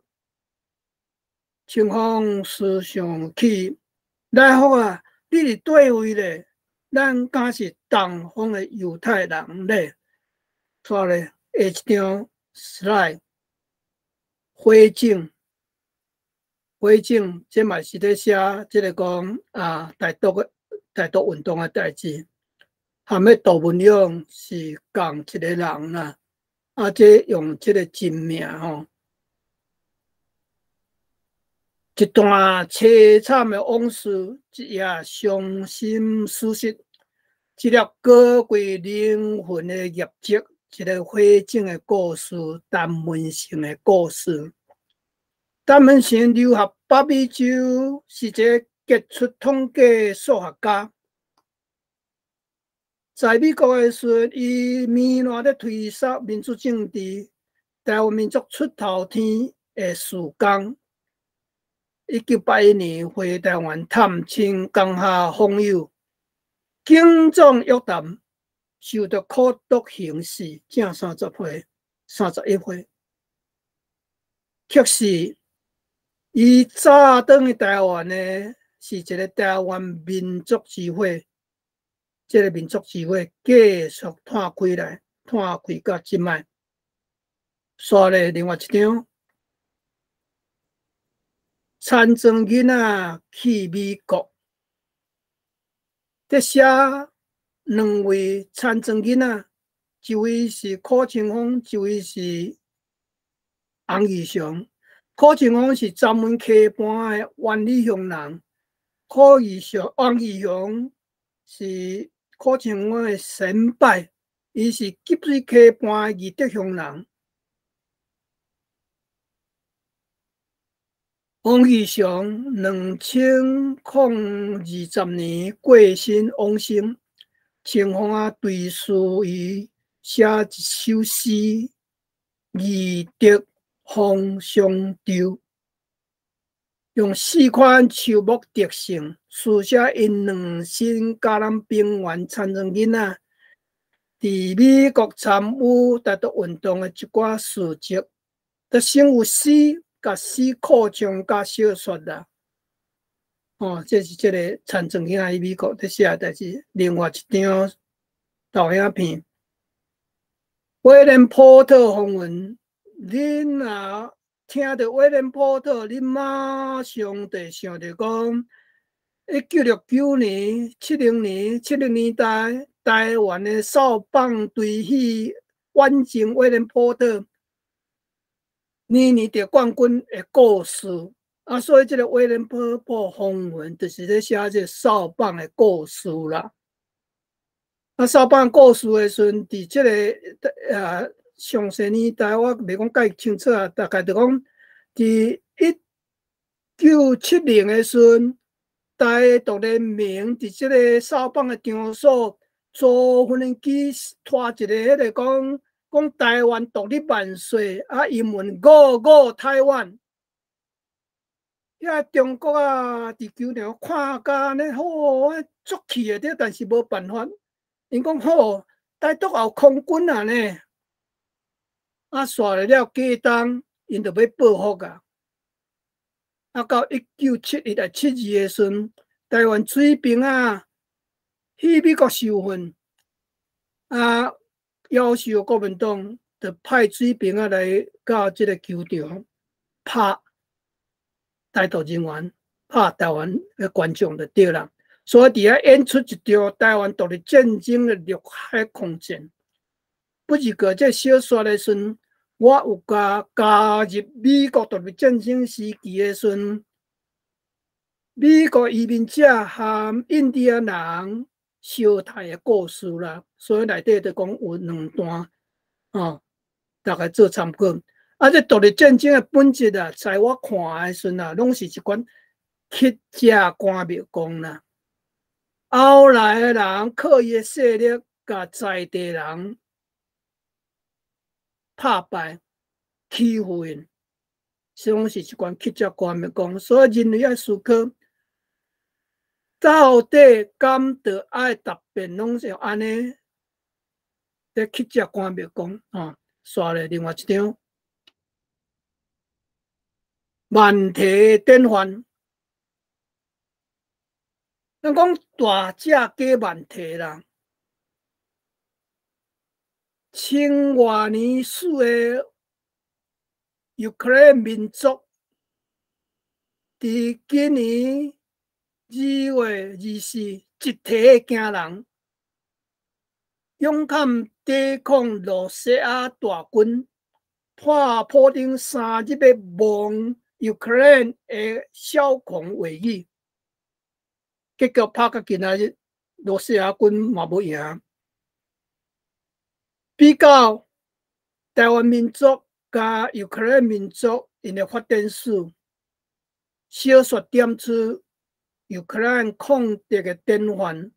清風思想起，來福啊！你佇佗位咧？咱敢是東方的猶太人咧？煞咧下一張 slide，火種，火種，這嘛是咧寫這个講啊，台獨的台獨運動的代誌。含彼杜文勇是仝一个人啦，啊，這用這个真名吼。一段凄慘的往事，一夜傷心事實，一粒高貴靈魂的業績，一个火種的故事，陳文成的故事。陳文成留學北美洲，是一个傑出統計數學家。在美國的時陣，伊糜爛咧推捒民主政治，台灣民族出頭天的事工。1981年回台灣探親，江下訪友，警長約談，受到苦毒刑事，正30歲，31歲。卻是伊早轉去台灣呢，是一个台灣民族之火。這个民族之火繼續湠開來，湠開到這擺。煞咧，另外一張，田莊囡仔去美國，佇寫兩位田莊囡仔，一位是柯清風，一位是洪義祥。柯清風是專門溪畔的灣里鄉人，柯義祥、洪義祥是柯清風的先輩，伊是吉水溪畔的義德鄉人。王義祥2020年過身往生，清風啊追思伊寫一首詩《義德風雙舟》，用四款樹木特性書寫𪜶兩身嘉南平原田莊囡仔佇美國參與台獨運動的一寡事蹟，得成有詩，共詩擴充佮小說啦。哦，這是這個田莊囡仔去美國佇寫的代誌。另外一張投影片，威廉波特風雲，恁若聽著威廉波特，恁馬上就想著講，1969年、70年、70年代，台灣的少棒隊去遠征威廉波特，年年得冠軍的故事。啊，所以這个威廉波特風雲就是咧寫這个少棒的故事啦。啊，少棒故事的時陣，佇這个詳細年代我袂講介清楚啊，大概就講佇1970的時陣，台獨聯盟佇這个掃放的場所，坐無人機拖一个彼个講講台灣獨立萬歲，啊，英文 Go Go 台灣。遐中國啊，佇球場看甲按呢好，足氣的對，但是無辦法。𪜶講好，台獨也有空軍啊呢。啊，煞了了過冬，𪜶就欲報復啊。啊，到1971啊72的時陣，台灣水兵啊去美國受訓，啊，要求國民黨就派水兵啊來到這个球場拍台獨人員，拍台灣的觀眾就對啦。所以佇遐演出一場台灣獨立戰爭的陸海空戰。不是過這小說的時陣，我有共加入美國獨立戰爭時期的時陣，美國移民者和印第安人相殺的故事啦。所以內底就講有兩段，哦，大家做參考。啊，這獨立戰爭的本質啊，在我看的時陣啊，攏是一款乞食趕廟公啦。後來的人靠伊的勢力，共在地人拍敗、欺負𪜶，攏是一款乞食趕廟公。所以人類愛思考，到底敢著愛答辯，攏是按呢？咧乞食趕廟公吼，煞咧另外一張萬提典範。咱講大隻假萬提啦，千外年史的烏克蘭民族，佇今年2月24，一體驚人，勇敢抵抗羅西亞大軍，破普丁3日欲亡烏克蘭的囂狂話語，結果拍到今仔日，羅西亞軍嘛無贏。比較台灣民族佮烏克蘭民族𪜶的發展史，小說點出烏克蘭抗敵的典範，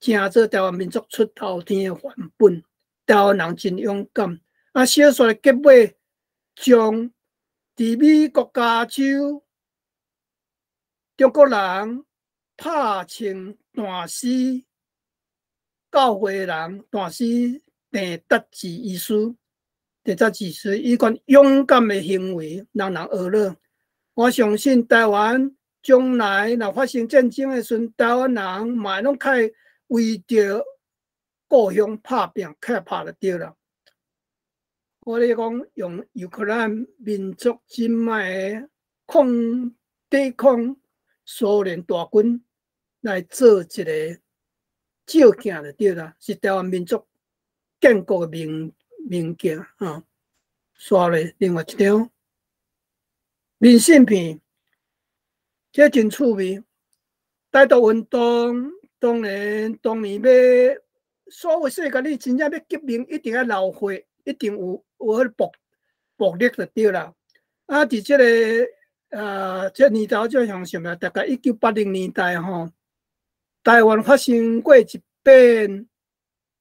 成做台灣民族出頭天的範本。台灣人真勇敢。啊，小說的結尾將佇美國加州中國人拍成斷屍，教會人斷屍鄭達志醫師，鄭達志醫師伊款勇敢的行為，讓人學了。我相信台灣將來若發生戰爭的時陣，台灣人嘛會攏較為著故鄉拍拚，較拍得著啦。我咧講用烏克蘭民族這擺的抗抵抗蘇聯大軍來做一個照鏡就對啦，是台灣民族建國的明明鏡啊。煞咧另外一張明信片，這真趣味。台獨運動當然當年欲所有世界，你真正欲革命，一定愛流血，一定有彼個暴力就對啦。啊，佇這个這年頭就像什麼？大概1980年代吼，台灣發生過一遍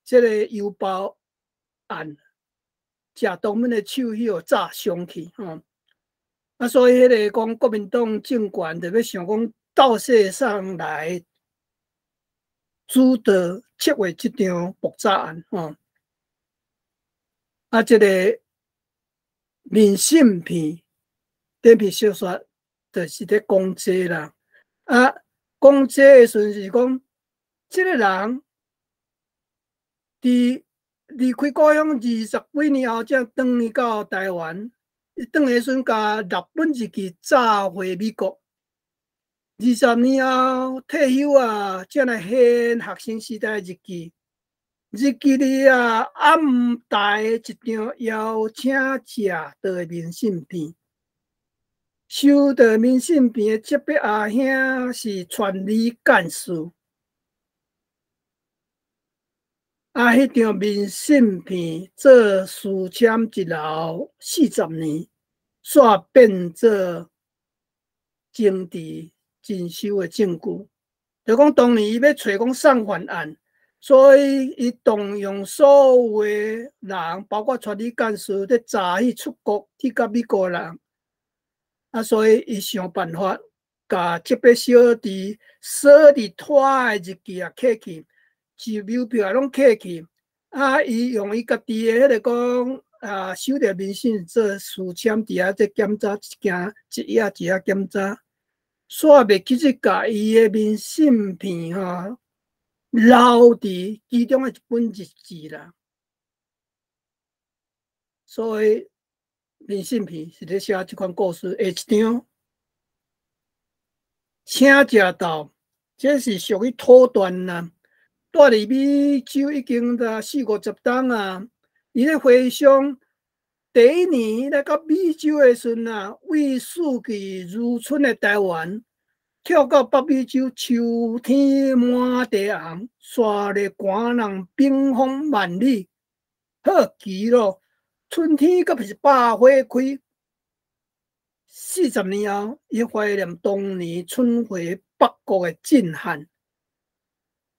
這个郵包案，鄭東敏的手去予炸傷去吼。啊，所以彼个講國民黨政權就欲想講鬥勢上來主導策劃這場爆炸案吼。啊，這个明信片短篇小說就是咧講這啦。啊，講這的時陣是講，這个人佇離開故鄉20幾年後，才轉去到台灣。伊轉的時陣，共六本日記炸回美國。20年後退休啊，才來還學生時代日記。日記裡啊，暗帶一張邀請食桌的明信片。收到明信片的這筆阿兄是傳理幹事。啊，彼張明信片做書籤一留40年，煞變做政治徵收的證據。就講當年伊欲揣講送犯案，所以伊動用所有的人，包括傳理幹事，咧查彼出國去共美國人。啊，所以伊想辦法，共這筆小弟鎖佇拖的日記也揢去，郵票也攏揢去。啊，伊用伊家己的彼个講啊，收著明信做書籤，佇遐咧檢查一件一頁一頁檢查。煞袂記得共伊的明信片吼留佇其中的一本日誌啦。所以明信片是咧寫這款故事。下一張，請食豆，這是屬於土斷啦。住佇美洲已經在四五十冬啊。伊咧回想第一年來到美洲的時陣啊，為四季如春的台灣，跳到北美洲秋天滿地紅，沙咧寒人冰封萬里，好奇咯！春天閣毋是百花開。40年後，伊懷念當年春回北國的震撼，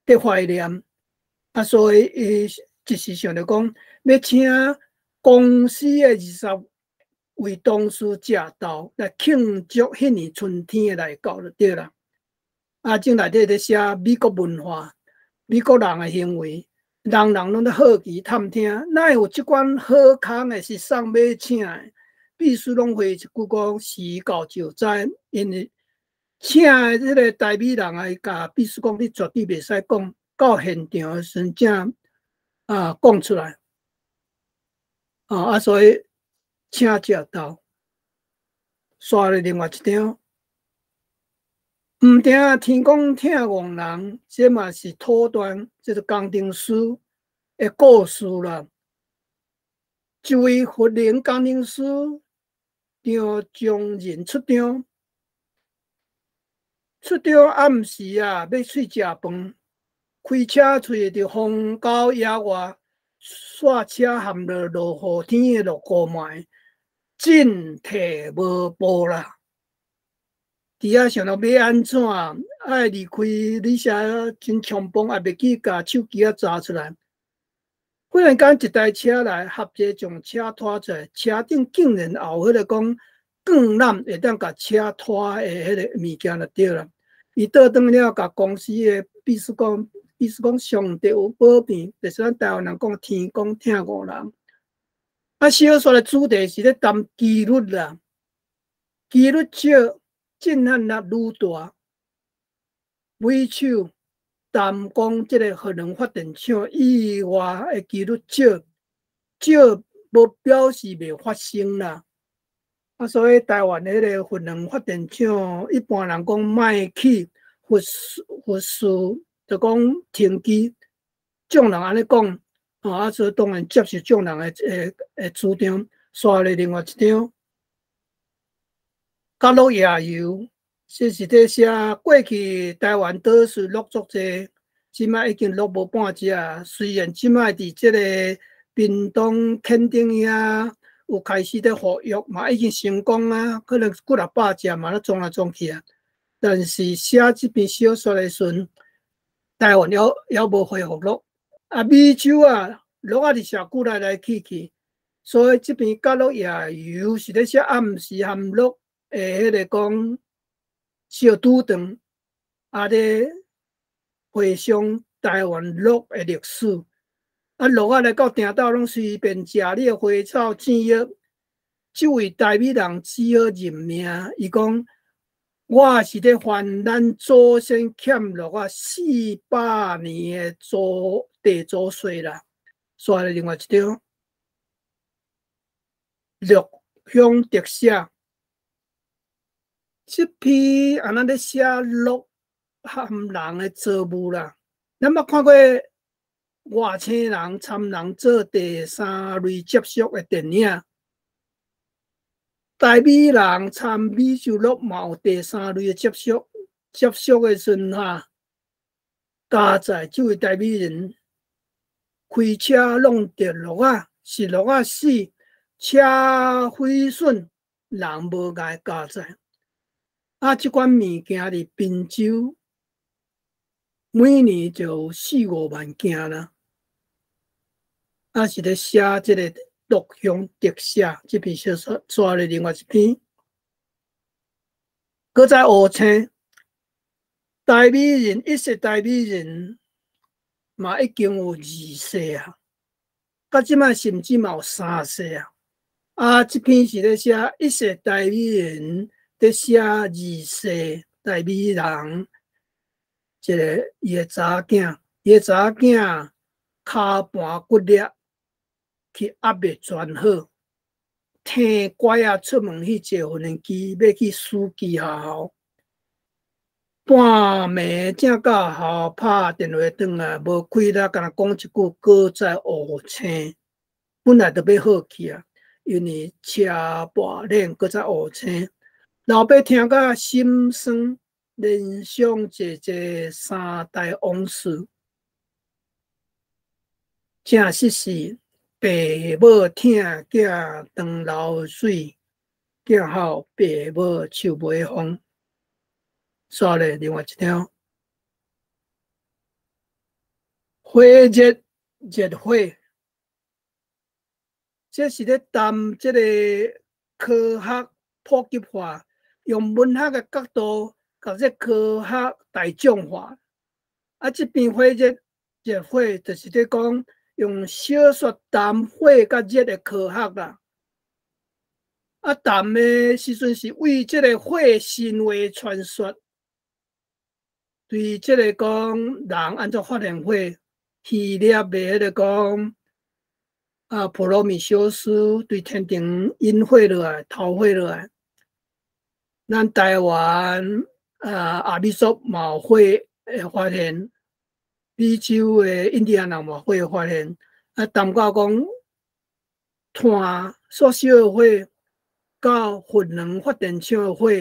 佇懷念啊，所以伊一時想著講，欲請公司的20位同事食豆來慶祝彼年春天的來到就對啦。啊，這內底咧寫美國文化、美國人的行為，人人攏咧好奇探聽，哪會有這款好康的是送欲請的？必須攏回一句講，時到就知，因為請的這个台美人來共秘書講，你絕對袂使講，到現場的時陣才啊講出來。啊，所以請食豆，煞咧另外一張，毋定天公疼戇人，這嘛是土斷，這個工程師的故事啦。一位核能工程師張忠仁出張，出張暗時啊，欲出食飯，開車出去佇荒郊野外，煞車陷落落雨天的落雨暝，進退無步啦。佇遐想著欲按怎，愛離開，你寫真衝動，也袂記共手機仔查出來。忽然間一台車來，合齊將車拖出來，車頂竟然也有彼个講鋼纜會當共車拖的彼个物件就對啦。伊倒轉了，共公司的秘書講，秘書講上帝有保庇，就是咱台灣人講天公疼戇人。啊，小說的主題是咧談幾率啦，幾率少，震撼力愈大。尾手淡江這个核能發電廠意外的幾率少，少無表示袂發生啦。啊，所以台灣彼个核能發電廠，一般人講莫去核核四，就講停機，眾人按呢講，啊，所以當然接受眾人的主張。煞咧另外一張，角鹿夜遊，這是佇寫過去台灣島是鹿足濟，這擺已經鹿無半隻啊。雖然這擺佇這个屏東墾丁遐有開始佇復育，嘛已經成功啊，可能幾若百隻嘛咧裝來裝去啊。但是寫這篇小說的時陣，台灣猶無恢復鹿，啊，美洲啊，鹿仔佇社區來來去去，所以這篇角鹿夜遊是咧寫暗時含鹿的彼个講小賭場，啊咧回想台灣鹿的歷史。啊，鹿仔來到埕斗攏隨便食你的花草糋藥。這位台美人只好認命，伊講我是咧還咱祖先欠鹿仔400年的祖地租稅啦。煞來另外一張，鹿鄉特寫，這篇按呢咧寫鹿和人的造物啦。咱捌看過外星人參人做第三類接觸的電影，台美人參美洲鹿嘛有第三類的接觸，接觸的時陣哈，加載這位台美人開車弄著鹿仔，是鹿仔死，車毀損，人無礙加載。啊，這款物件佇賓州每年就有四五萬件啦。啊，是咧寫這个陸鄉特寫這篇小說，煞咧另外一篇，閣再烏青，台美人一世台美人嘛已經有二世啊，到這擺甚至嘛有三世啊。啊，這篇是咧寫一世台美人，咧寫二世台美人，這个伊的查某囝，伊的查某囝跤盤骨裂，去壓袂全好，提拐仔出門去坐無人機，欲去暑期學校。半暝正到學校拍電話轉來，無氣力，干焦講一句，閣再烏青。本來就欲好去啊，因為車跋鏈閣再烏青。老爸聽甲心酸，連想這這三代往事，正實是爸母疼囝長流水，囝孝爸母樹尾風。煞咧，另外一張，火熱熱火，這是咧談這个科學普及化，用文學的角度，共這科學大眾化。啊，這篇火熱熱火就是咧講用小說談火佮熱的科學啦。啊，談的時陣是為這个火神話傳說，對這个講人按怎發現火，希臘的彼个講啊，普羅米修斯對天頂引火落來，投火落來。咱台灣啊，阿美族嘛有火的發現，美洲的印第安人嘛有火的發現。啊，談到講炭所燒的火，到核能發電廠的火，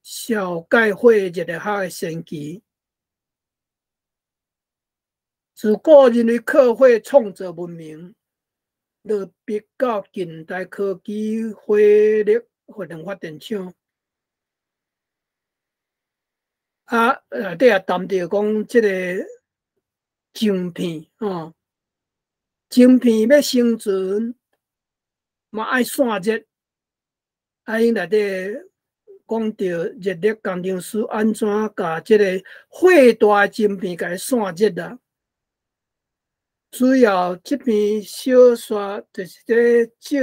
紹介火熱學的神奇。自古人類靠火創造文明，落筆到近代科技火力核能發電廠。啊，內底也談著講這个晶片吼，晶片欲生存，嘛愛散熱。啊，𪜶內底講著熱力工程師按怎共這个火大晶片共伊散熱啦。主要這篇小說就是咧借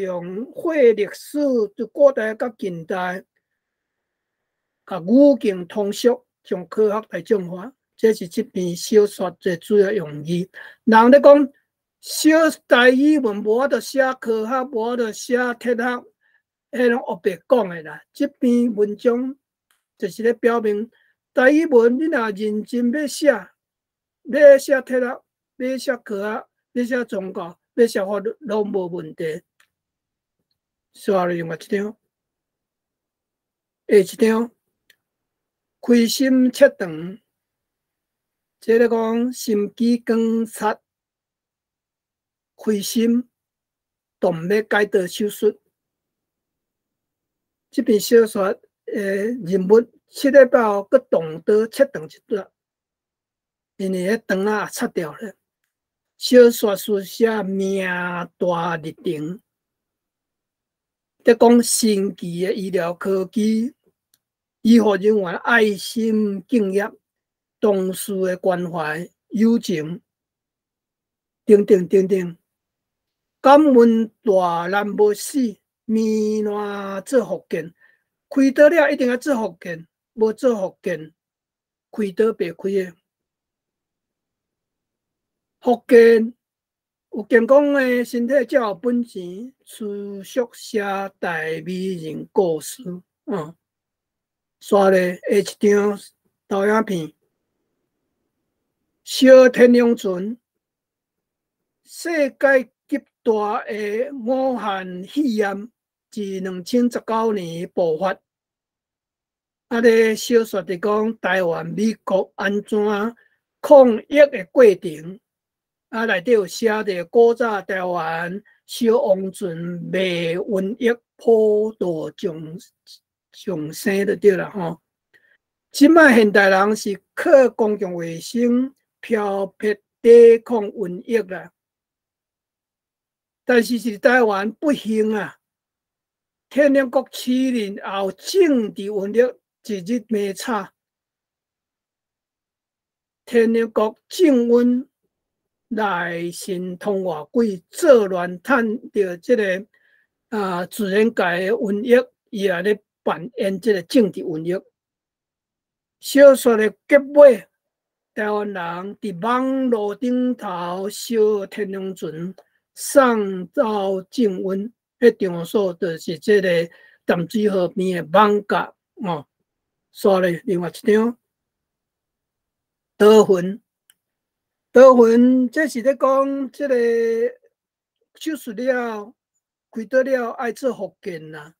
用火歷史，對古代佮近代，共語境通俗，將科學大眾化，這是這篇小說最主要用意。人咧講寫台語文無法度寫科學，無法度寫哲學，彼攏烏白講的啦。這篇文章就是咧表明，台語文你若認真欲寫，欲寫哲學，欲寫科學，欲寫宗教，欲寫法律，攏無問題。煞另外一張，下一張，開心切腸，這个講心肌梗塞，開心動脈開刀手術。這篇小說的人物七禮拜後閣動刀切腸一段，因為彼腸仔切掉了。小說書寫命大日程，咧講神奇的醫療科技，醫護人員愛心敬業，同事的關懷、友情，等等等等。感恩大難無死，糜爛做復健，開刀了一定愛做復健，無做復健，開刀白開的。復健有健康的身體才有本錢，持續寫台美人故事。煞咧下一張投影片，小天龍船，世界級大的武漢肺炎，自2019年爆發。啊，咧小說佇講台灣、美國按怎抗疫的過程。啊，內底有寫著古早台灣小王船賣瘟疫普度眾上生就對啦吼。這擺現代人是靠公共衛生飄撇抵抗瘟疫啦，但是是台灣不幸啊，天龍國市民也有政治瘟疫，一日未差。天龍國正瘟內神通外鬼作亂，趁著這个自然界的瘟疫，伊也咧扮演這个政治瘟疫。小說的結尾，台灣人佇網路頂頭燒天龍船，送走正瘟，彼場所就是這个淡水河邊的艋舺哦。煞咧，另外一張刀痕，刀痕，這是咧講這个手術了，開刀了愛做復健啦。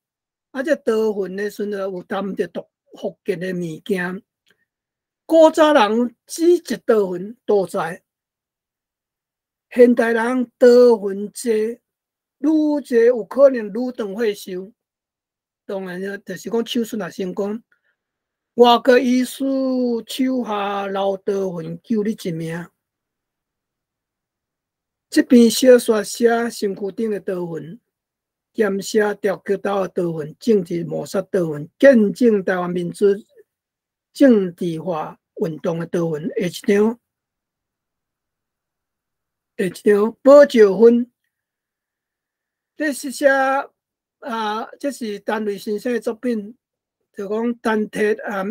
啊，這刀痕的時陣有擔著毒復健的物件。古早人只一刀痕多在，現代人刀痕濟，愈濟有可能愈長歲壽。當然就是講手術若成功，外科醫師手下留刀痕救你一命。這篇小說寫身軀頂的刀痕，兼寫雕刻刀的刀痕，政治謀殺刀痕，見證台灣民主政治化運動的刀痕。下一張，下一張，寶石分，這是寫啊，這是陳雷先生的作品，就講陳鐵啊，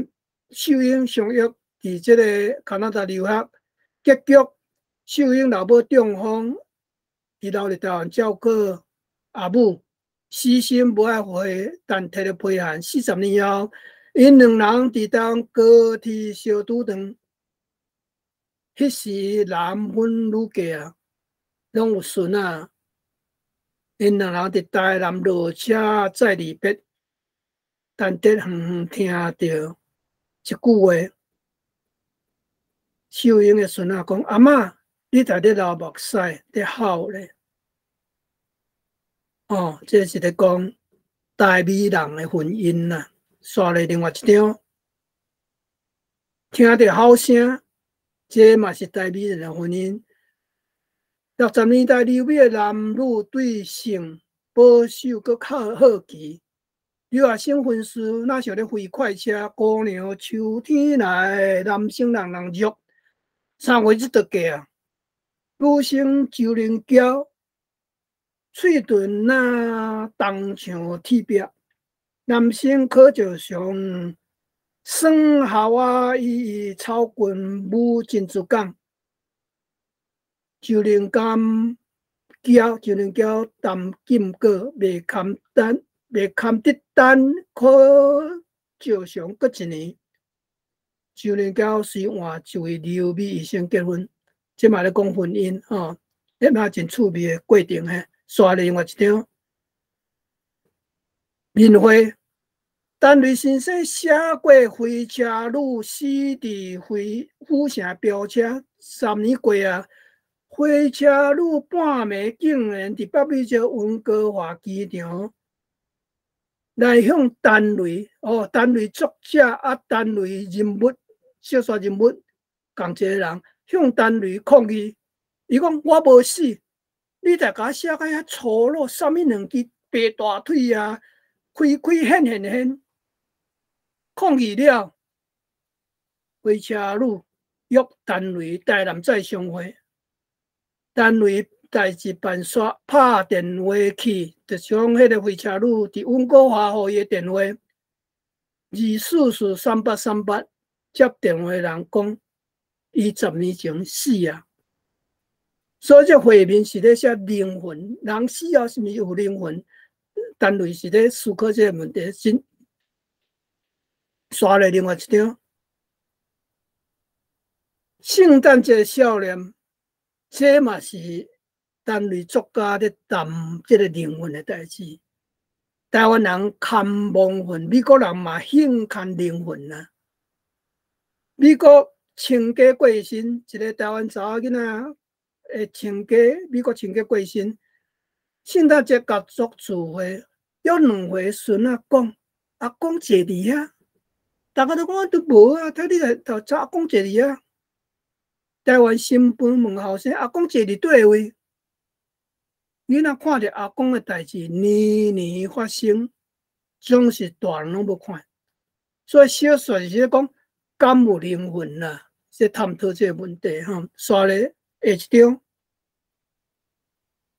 秀英相約佇這个加拿大留學，結局秀英老母中風，伊留佇台灣照顧阿母，死心無愛回陳鐵的批函。40年後，𪜶兩人佇台灣高鐵相拄著，彼時男婚女嫁啊，攏有孫仔。𪜶兩人佇台南落車再離別，陳鐵遠遠聽著一句話，秀英的孫仔講：阿嬤，你佇咧流目屎，咧哭咧。哦，這是咧講台美人的婚姻啦。煞咧另外一張，聽著吼聲，這嘛是台美人的婚姻。60年代留美的男女對性保守閣較好奇，留學生分數若像咧飛快車，姑娘秋天來，男生人人弱，3月這就過啊。女生周玲嬌，喙唇若銅像鐵壁，男生可就像耍夏威夷草棍舞珍珠港。周玲甘嬌，周玲嬌擔禁果，袂堪等，袂堪得等，可照常閣一年。周玲嬌隨換一位留美醫生結婚，這嘛咧講婚姻吼，彼嘛真趣味的過程嘿。煞另外一張，面會，陳雷先生寫過《飛車女死佇飛府城飆車》，3年過啊。火車女半暝竟然佇北美洲溫哥華機場來向陳雷哦，陳雷作者啊，陳雷人物小說人物仝一个人向陳雷抗議，伊講我無死，你著共我寫甲遐粗魯，啥物兩支白大腿啊，開開現現現，抗議了，火車女約陳雷台南再相會。陳雷代誌辦煞，拍電話去，就是講彼个火車女佇溫哥華予伊的電話，2443838，接電話的人講，伊10年前死啊。所以這畫面是咧寫靈魂，人死後是毋是有靈魂？陳雷是咧思考這個問題。真煞咧另外一張，聖誕節少年。這嘛是陳雷作家咧談這個靈魂的代誌。台灣人牽亡魂，美國人嘛興牽靈魂啊。美國親家過身，一个台灣查某囡仔的親家，美國親家過身，聖誕節家族聚會，有兩歲孫仔講，阿公坐伫遐，逐家都講都無啊，睇你來頭找阿公坐伫遐。台灣新聞問後生，阿公坐佇佗位？囡仔看著阿公的代誌年年發生，總是大人攏無看。所以小說是講敢有靈魂啦，這探討這個問題吼。煞咧下一張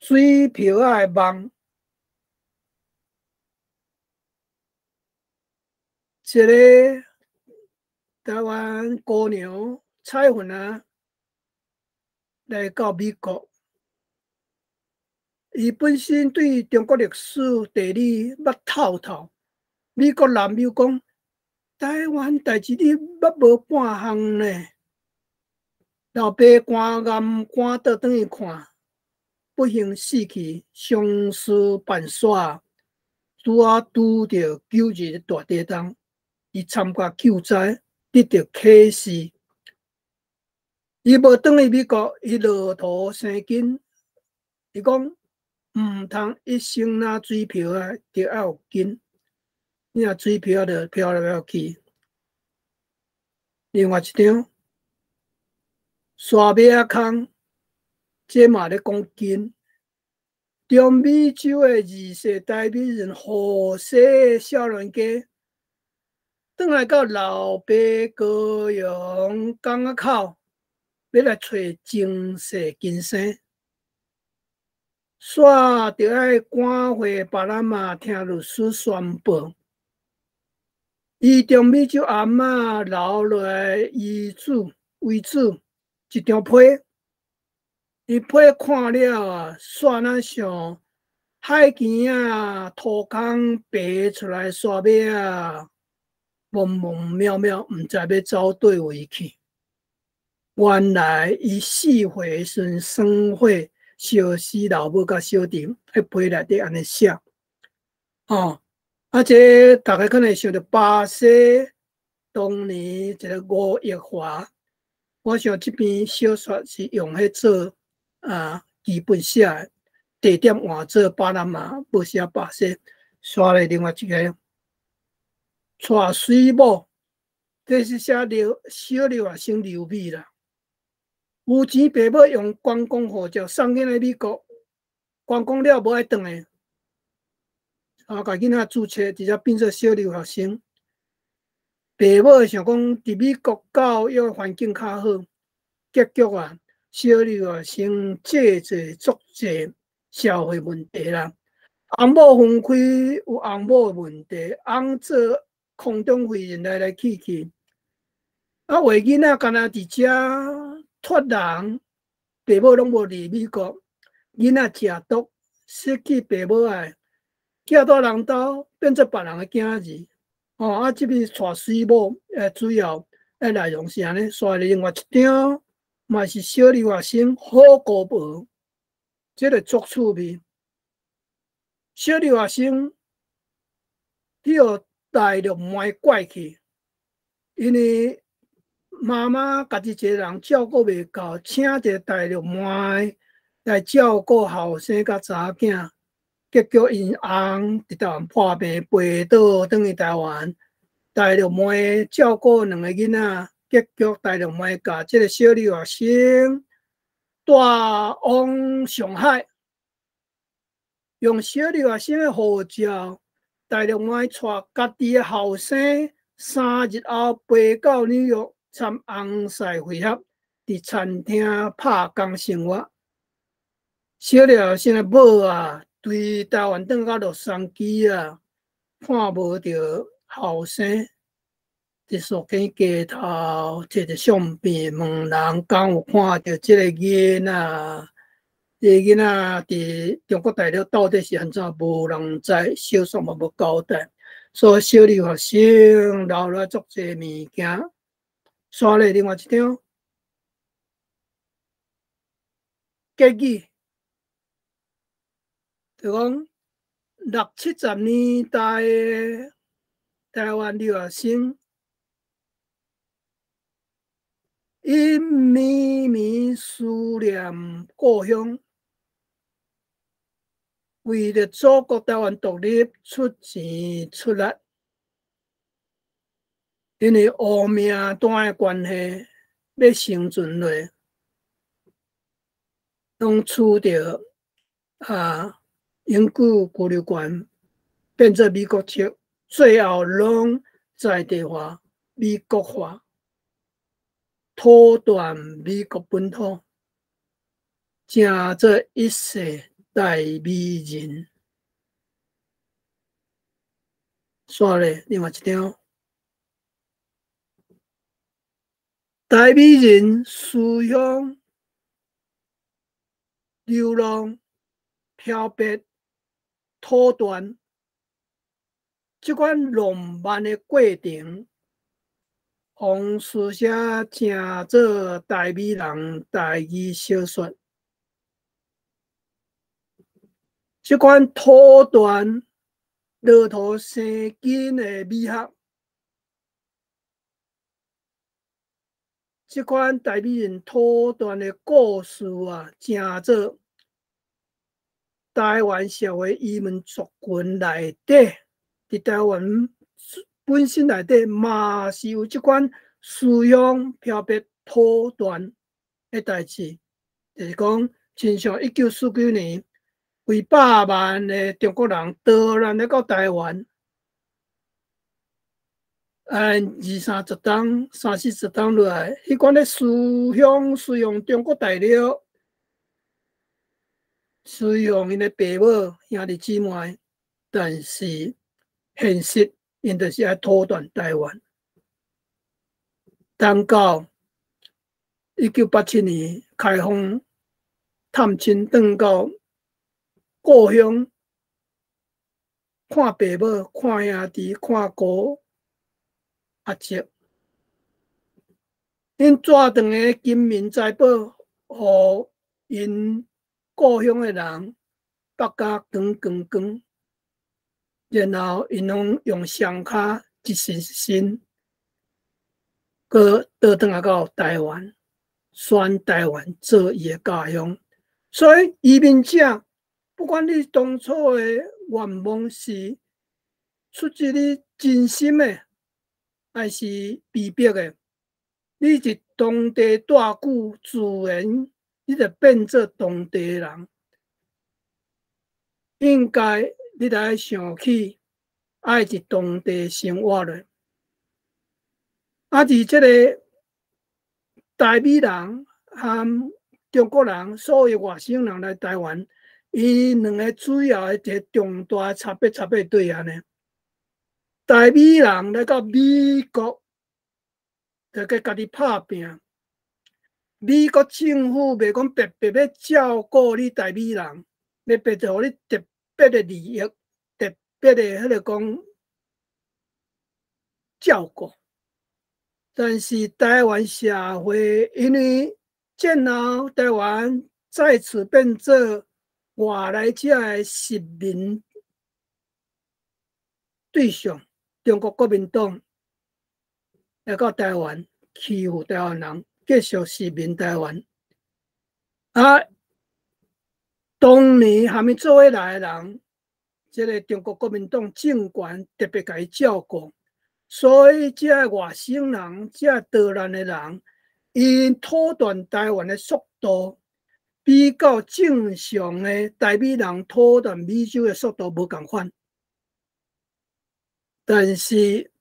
水漂仔的夢，一个台灣姑娘彩雲啊，來到美國。伊本身對中國歷史地理捌透透。美國男友講，台灣代誌你捌無半項呢？老爸趕岩趕倒轉去看，不幸死去，相思辦煞，拄仔拄著9·21大地震，伊參加救災，得著啟示。伊無轉去美國，伊落土生根。伊講毋通一生若水漂仔，著愛有根。你若水漂就飄來飄去。另外一張，沙馬仔空，這嘛咧講根。中美洲的二世台美人何西少年家，轉來到老爸高雄港仔口，欲來揣前世今生。煞著愛趕回巴拿馬聽律師宣布，伊中美洲阿嬤留落來遺囑遺囑一張批，伊批看了啊，煞若像海墘仔塗空爬出來沙馬仔，茫茫渺渺，毋知欲走佗位去。原來伊4歲時陣耍火燒死老母佮小弟，彼批內底按呢寫，哦，啊，這逐家可能會想著巴西當年一个吳亦華，我想這篇小說是用彼做啊基本寫的，地點換做巴拿馬，無寫巴西。煞咧另外一个娶水某，這是寫留小留學生留美啦。有錢爸母用觀光護照送囡仔美國，觀光了無愛轉來，啊，共囡仔註冊，直接變做小留學生。爸母想講，佇美國教育環境較好，結局啊，小留學生借濟足濟社會問題啦。翁某分開有翁某的問題，翁做空中飛人來來去去，啊，為囡仔干焦佇遮脫人，爸母攏無佇美國，囡仔食毒，失去爸母愛，寄到人兜變做別人的囝兒，哦，啊，這邊娶水某，主要內容是按呢，煞另外一張嘛是小留學生好姑婆，這个足趣味。小留學生去予大陸妹拐去，因為媽媽家己一个人照顧袂夠，請一个大陸妹來照顧後生佮查某囝，結果𪜶翁佇台灣破病，跋倒轉去台灣，大陸妹照顧兩個囡仔，結局大陸妹共這个小留學生帶往上海，用小留學生的護照，大陸妹帶家己的後生3日後飛到紐約參翁婿會合，佇餐廳拍工生活。小留學生的某啊，對台灣轉到洛杉磯啊，看無著後生，佇樹間街頭摕著相片問人，敢有看著這个囡仔？這个囡仔佇中國大陸到底是按怎，無人知，小說嘛無交代。所以小留學生留落足濟物件。煞咧另外一張結語，就講六七十年代的台灣留學生，𪜶綿綿思念故鄉，為著祖國台灣獨立出錢出力。因為烏名單的關係，欲生存落，攏取著永久居留權，變做美國籍，最後攏在地化、美國化，脫斷美國本土，成做一世台美人。煞咧，另外一張。台美人思鄉、流浪、漂泊、脫斷，這款浪漫的過程，予書寫成做台美人台語小說。這款脫斷駱駝生根的美學，這款台美人脫斷的故事啊，成做台灣社會移民族群內底，佇台灣本身內底嘛是有這款思鄉漂泊脫斷的代誌，就是講，親像1949年，幾百萬的中國人逃難來到台灣，二三十冬、三四十冬落來，彼款咧思鄉，思鄉中國大陸，思鄉𪜶的爸母、兄弟姊妹，但是現實，𪜶就是愛脫斷台灣。等到1987年開放探親，轉到故鄉看爸母、看兄弟、看姑阿叔，𪜶帶轉的金銀財寶，予𪜶故鄉的人腹甲光光光，然後𪜶攏用雙跤一身一身，閣倒轉來到台灣，選台灣做伊的家鄉。所以移民者，不管你當初的願望是出自你真心的，還是被迫的，你佇當地蹛久，自然你就變做當地人。應該你來想起愛佇當地生活咧。佇這个台美人和中國人，所有外省人來台灣，伊兩个主要的一个重大差別，差別佗按呢？台美人來到美國，就去家己拍拚。美國政府袂講白白欲照顧你台美人，欲白白予你特別的利益，特別的彼个講照顧。但是台灣社會因為戰後台灣再次變做外來者的殖民對象，中國國民黨來到台灣欺負台灣人，繼續殖民台灣。當年和𪜶做伙來的人，這个中國國民黨政權特別共伊照顧，所以這外省人、這逃難的人，𪜶脫斷台灣的速度，比較正常的台美人脫斷美洲的速度無仝款。但是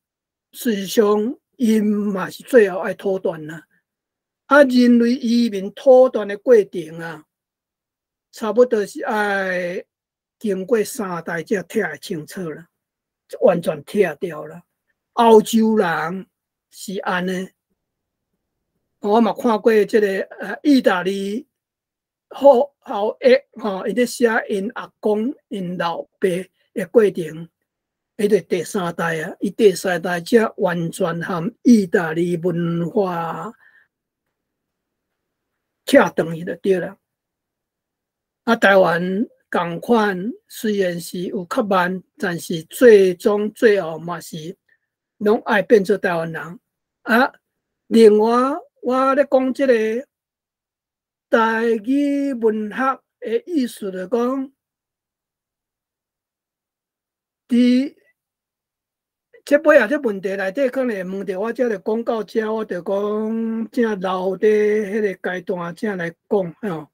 事實上，𪜶嘛是最後愛脫斷啦。人類移民脫斷的過程啊，差不多是愛經過三代才拆會清楚啦，完全拆掉啦。歐洲人是按呢，我嘛看過這个意大利後後裔吼，伊咧寫𪜶阿公、𪜶老爸的過程，伊就第三代啊，伊第三代才完全和意大利文化拆斷去就對啦。台灣仝款雖然是有較慢，但是最終最後嘛是攏愛變做台灣人。另外我咧講這个台語文學的意思，就講，佇這尾仔這問題內底可能會問著我這就講到這，我就講正留佇彼个階段才來講吼。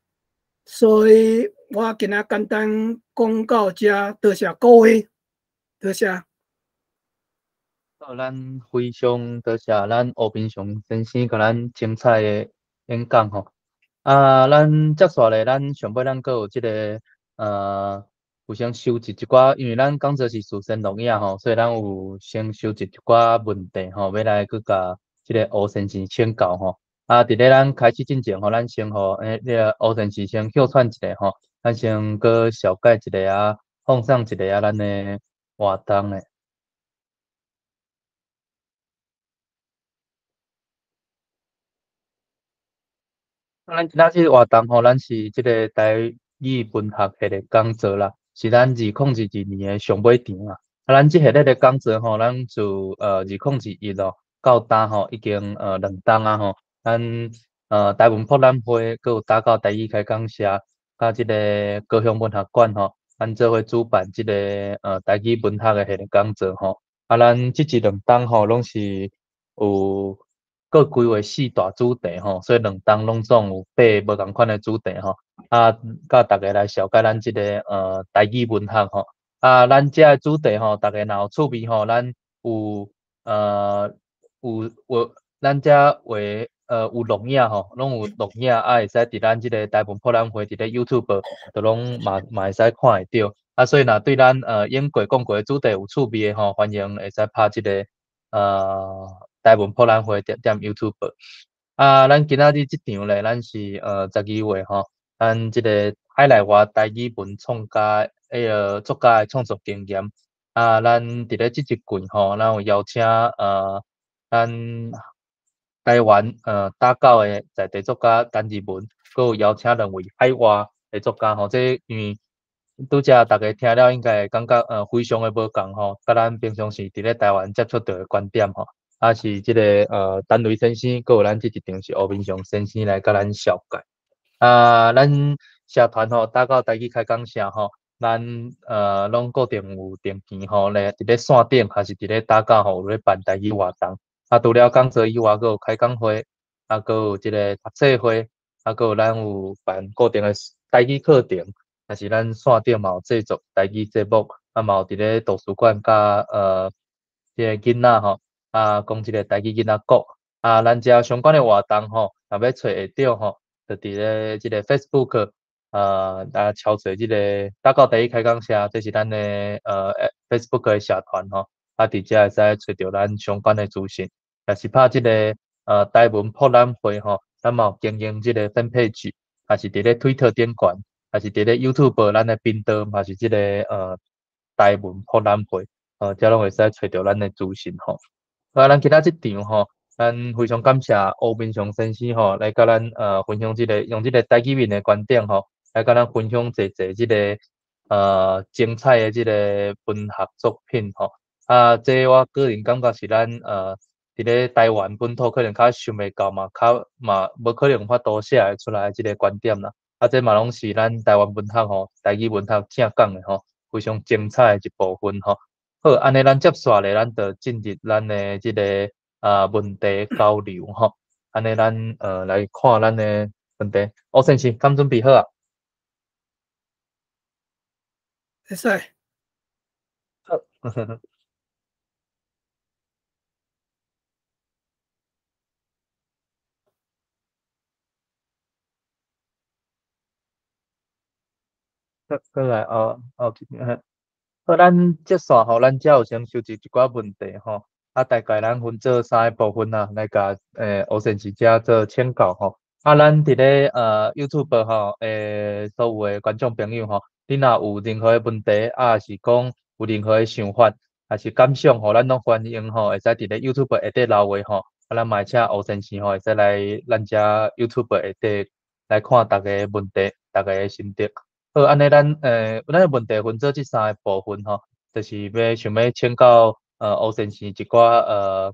所以我今仔簡單講到這，多謝各位，多謝。好，咱非常多謝咱吳明雄先生共咱精彩的演講吼。啊，咱接紲咧，咱上尾咱閣有這个有先收集一寡，因為咱講座是事先錄影吼，所以咱有先收集一寡問題吼，欲來去共這个吳先生請教吼。啊，佇咧咱開始進前吼，咱先予那个吳先生先歇喘一下吼，咱先閣紹介一下啊，放送一下啊，咱的活動咧。咱今仔日活動吼，咱是這个台語文學系列講座啦，是咱2022年的上尾場啊。啊，咱這系列的講座吼，咱自2021咯到今吼，已經2冬啊吼。咱台文博覽會，閣有打到台語開講社，佮這个高雄文學館吼，咱做伙主辦這个台語文學的系列講座吼。啊，咱這一兩冬吼，攏是有各規劃四大主題吼，所以兩冬攏總有八個無仝款的主題吼。啊，佮大家來紹介咱這个台語文學吼。啊，咱這个主題吼，大家若有趣味吼，咱有有有咱這話有錄影吼，攏有錄影啊，會使佇咱這个台文博覽會佇咧 YouTube 都攏嘛會使看會著。啊，所以若對咱演過講過的主題有趣味的吼，歡迎會使拍這个台文博覽會點點 YouTube。啊，咱今仔日這場咧，咱是12月吼，咱這个海內外台語文創家彼个作家的創作經驗。啊，咱佇咧這一季吼，咱有邀請咱台灣打狗的在地作家陳志文，閣有邀請兩位海外的作家吼，這因為拄才大家聽了應該會感覺非常的無仝吼，佮咱平常時佇咧台灣接觸著的觀點吼，啊是這个陳雷先生，閣有咱這一場是吳明雄先生來共咱紹介。啊，咱社團吼打狗台語開講社吼，咱攏固定有定期吼咧，佇咧線頂還是佇咧打狗吼有咧辦台語活動。啊，除了講座以外，閣有開講會，啊，閣有這个讀冊會，啊，閣有咱有辦固定的台語課程，抑是咱線頂嘛有製作台語節目，啊，嘛有佇咧圖書館佮這个囡仔吼，啊，講這個台語囡仔國，啊，咱遮相關的活動吼，若欲揣會著吼，就佇咧這个 Facebook，啊，敲揣這个打狗台語開講社，這是咱的Facebook 的社團吼，啊，佇遮會使揣著咱相關的資訊，也是拍這个台文博覽會吼，咱嘛有經營這个 fan page，也是佇咧 Twitter 頂懸，也是佇咧 YouTube 咱的頻道，嘛是這个台文博覽會，遮攏會使揣著咱的資訊吼。啊，咱今仔這場吼，咱非常感謝吳明雄先生吼，來共咱分享這个用這个台語面的觀點吼，來共咱分享濟濟這个精彩的這个文學作品吼。啊，這我個人感覺是咱佇咧台灣本土可能較想袂到嘛，較嘛無可能有法度寫會出來這个觀點啦。啊，這嘛攏是咱台灣文學吼，台語文學正講的吼，非常精彩的一部分吼。好，按呢咱接紲咧，咱就進入咱的這个問題交流吼。按呢咱來看咱的問題。吳先生，敢準備好啊？會使。好。好，過來哦哦，好，咱接紲吼，咱遮有先收集一寡問題吼，啊，大概咱分做三个部分啊，來共吳先生遮做請教吼。啊，咱佇咧YouTube 吼，所有的觀眾朋友吼，你若有任何的問題，啊，是講有任何的想法，還是感想吼，咱攏歡迎吼，會使佇咧 YouTube 下底留話吼，啊，咱嘛會請吳先生吼，會使來咱遮 YouTube 下底來看逐家問題，逐家的心得。好，按呢咱的問題分做這三个部分吼，就是欲想欲請教吳先生一寡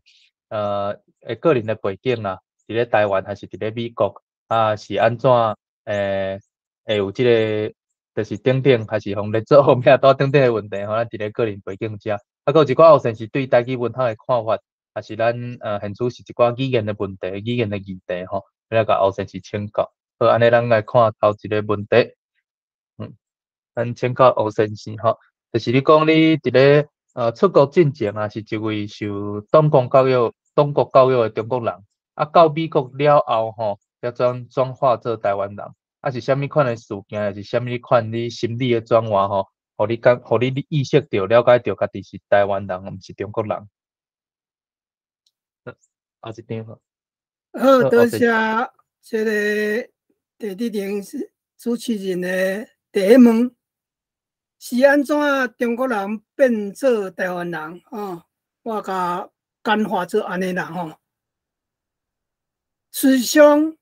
個人的背景啦，佇咧台灣還是佇咧美國，啊是按怎會有這個，就是等等，還是予列做後面等等的問題吼，咱佇咧個人背景遮，啊，閣有一寡學生是對台語文學的看法，抑是咱現處是一寡語言的問題、語言的議題吼，來共後生士請教。好，按呢咱來看頭一个問題。咱請教胡先生吼，就是你講你佇咧出國進前啊，是一位受黨國教育的中國人，啊，到美國了後吼，才轉化做台灣人，啊是啥物款的事件，抑是啥物款你心理的轉換吼，予你意識著、了解著家己是台灣人，毋是中國人？後一張好。好，多謝這个鄭志玲主持人的第一問，是按怎中國人變做台灣人？哦，我共簡化做按呢啦吼。事實上，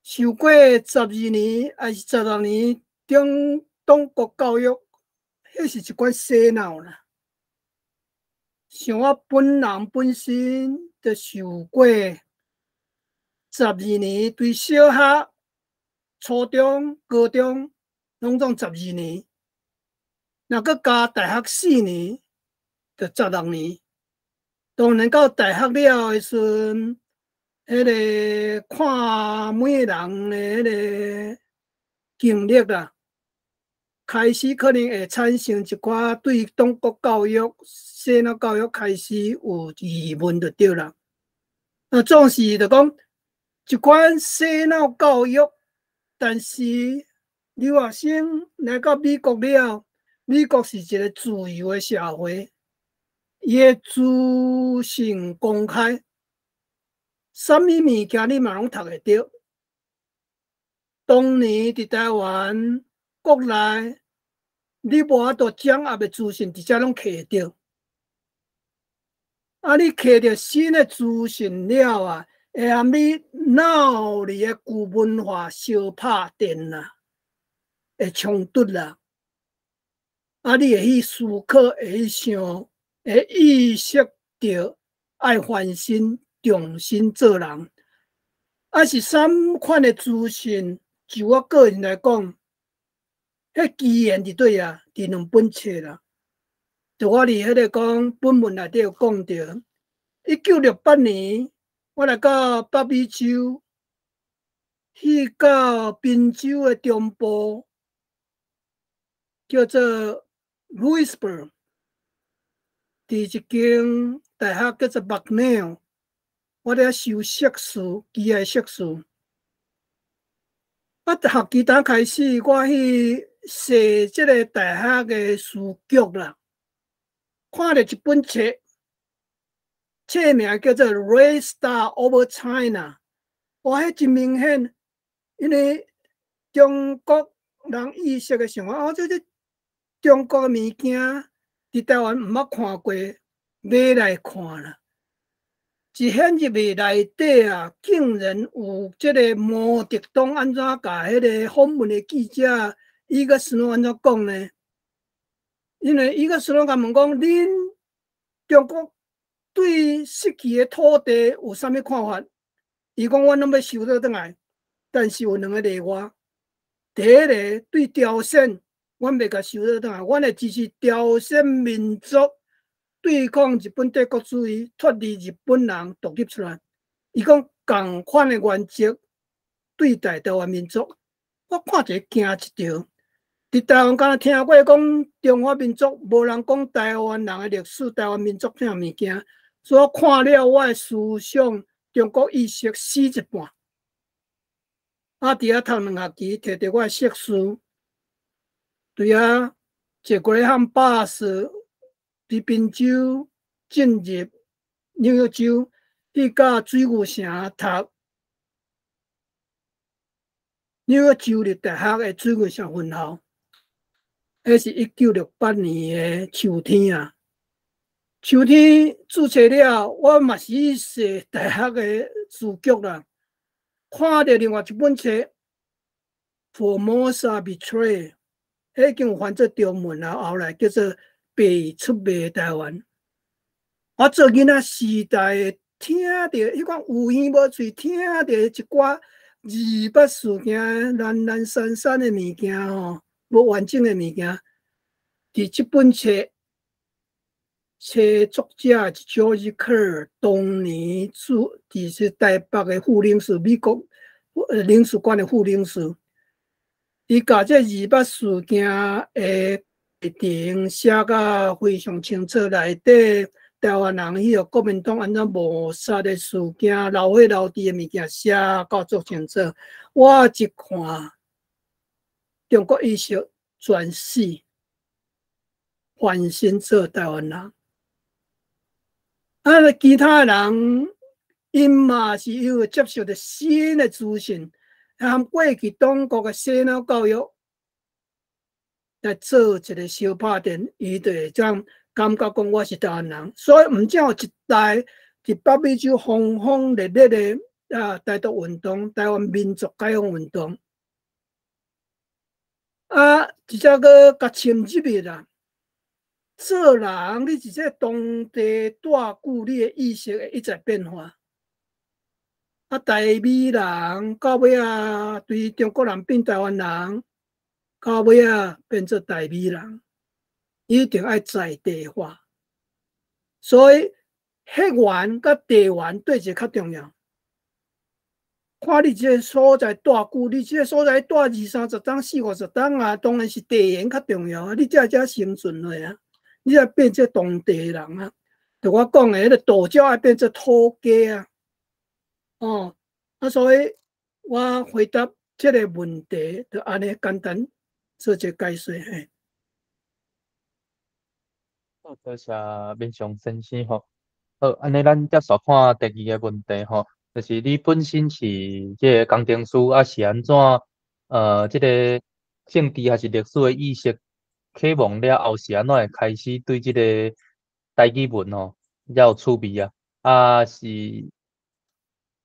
受過12年抑是16年中黨國教育，彼是一款洗腦啦。像我本人本身就受過十二年，對小學、初中、高中攏總十二年，若閣加大學4年，就十六年。當然到大學了的時陣，彼个看每个人的彼个經歷啦，開始可能會產生一寡對黨國教育、洗腦教育開始有疑問就對啦。啊，總是就講一款洗腦教育，但是留學生來到美國了，美國是一个自由的社會，伊的資訊公開，啥物物件你嘛攏讀會著。當年佇台灣國內，你無法度掌握的資訊，佇遮攏摕會著。啊，你摕著新的資訊了啊，會予你腦裡的舊文化相拍電啦，會衝突啦。啊，你會去思考，會去想，會意識著愛翻身，重新做人。啊，是啥款的資訊？就我個人來講，彼機緣佇佗啊？佇兩本冊啦。就我佇彼个講本文內底有講著，1968年我來到北美洲，去到賓州的中部，叫做 Louisburg，佇一間大學叫做 Bucknell，我佇遐修碩士，機械碩士。啊，學期當開始，我去踅這个大學的書局啦，看著一本冊，冊名叫做《Red Star Over China》。哇，彼真明顯，因為中國人意識的想法，哦，這中國的物件，佇台灣毋捌看過，買來看啦。一顯入去內底啊，竟然有這个毛澤東按怎共彼个訪問的記者伊個斯諾按怎講呢？因為伊個斯諾共問講，恁中國對失去的土地有啥物看法？伊講，阮攏欲收倒轉來，但是有兩个例外。第一个對朝鮮，阮袂共收倒轉來，阮會支持朝鮮民族對抗日本帝國主義，脫離日本人獨立出來。伊講仝款的原則對待台灣民族，我看一下驚一跳。佇台灣敢若聽過講中華民族，無人講台灣人的歷史、台灣民族啥物件。所以我看了，我的思想中國意識死一半。啊，佇遐讀兩學期，摕著我的碩士，對遐坐 Greyhound bus 佇賓州進入紐約州，去到水牛城讀紐約州立大學的水牛城分校。彼是1968年的秋天啊。秋天註冊了，我嘛是去踅大學的書局啦，看著另外一本冊《Formosa Betrayed》，彼已經有翻做中文啦，後來叫做《被出賣台灣》。我做囡仔時代聽著彼款有耳無喙，聽著一寡二八事件、零零散散的物件吼，無完整的物件，佇這本冊。找作者是 George Kerr，當年駐佇是台北的副領事，美國領事館的副領事，伊共這二八事件的過程寫甲非常清楚，內底台灣人彼個國民黨按怎謀殺的事件、流血流滴的物件寫甲足清楚。我一看，中國意識全死，翻身做台灣人。啊，其他人𪜶嘛是有接受著新的資訊，含過去黨國的洗腦教育來做一個相拍電，伊就會這樣感覺講我是台灣人。所以毋只有一代佇北美洲轟轟烈烈的台獨運動、台灣民族解放運動，啊，一隻閣共深入去啦。做人，你佇這當地蹛久，你的意識會一直變化。啊，台美人到尾仔，對中國人變台灣人，到尾仔變做台美人，一定愛在地化。所以血緣佮地緣對一個較重要。看你這個所在蹛久，你這個所在蹛二三十冬、四五十冬啊，當然是地緣較重要啊，你才會遮生存落啊。你才變做當地人啊！就我講的，彼個道教愛變做土家啊！哦，啊，所以我回答這個問題，就按呢簡單做一個解說嘿。好，多謝明雄先生吼。好，按呢咱接續看第二個問題吼，就是你本身是這個工程師，啊是按怎？這個政治還是歷史的意識啟蒙了後，是按怎會開始對這個台語文吼較有趣味啊？啊是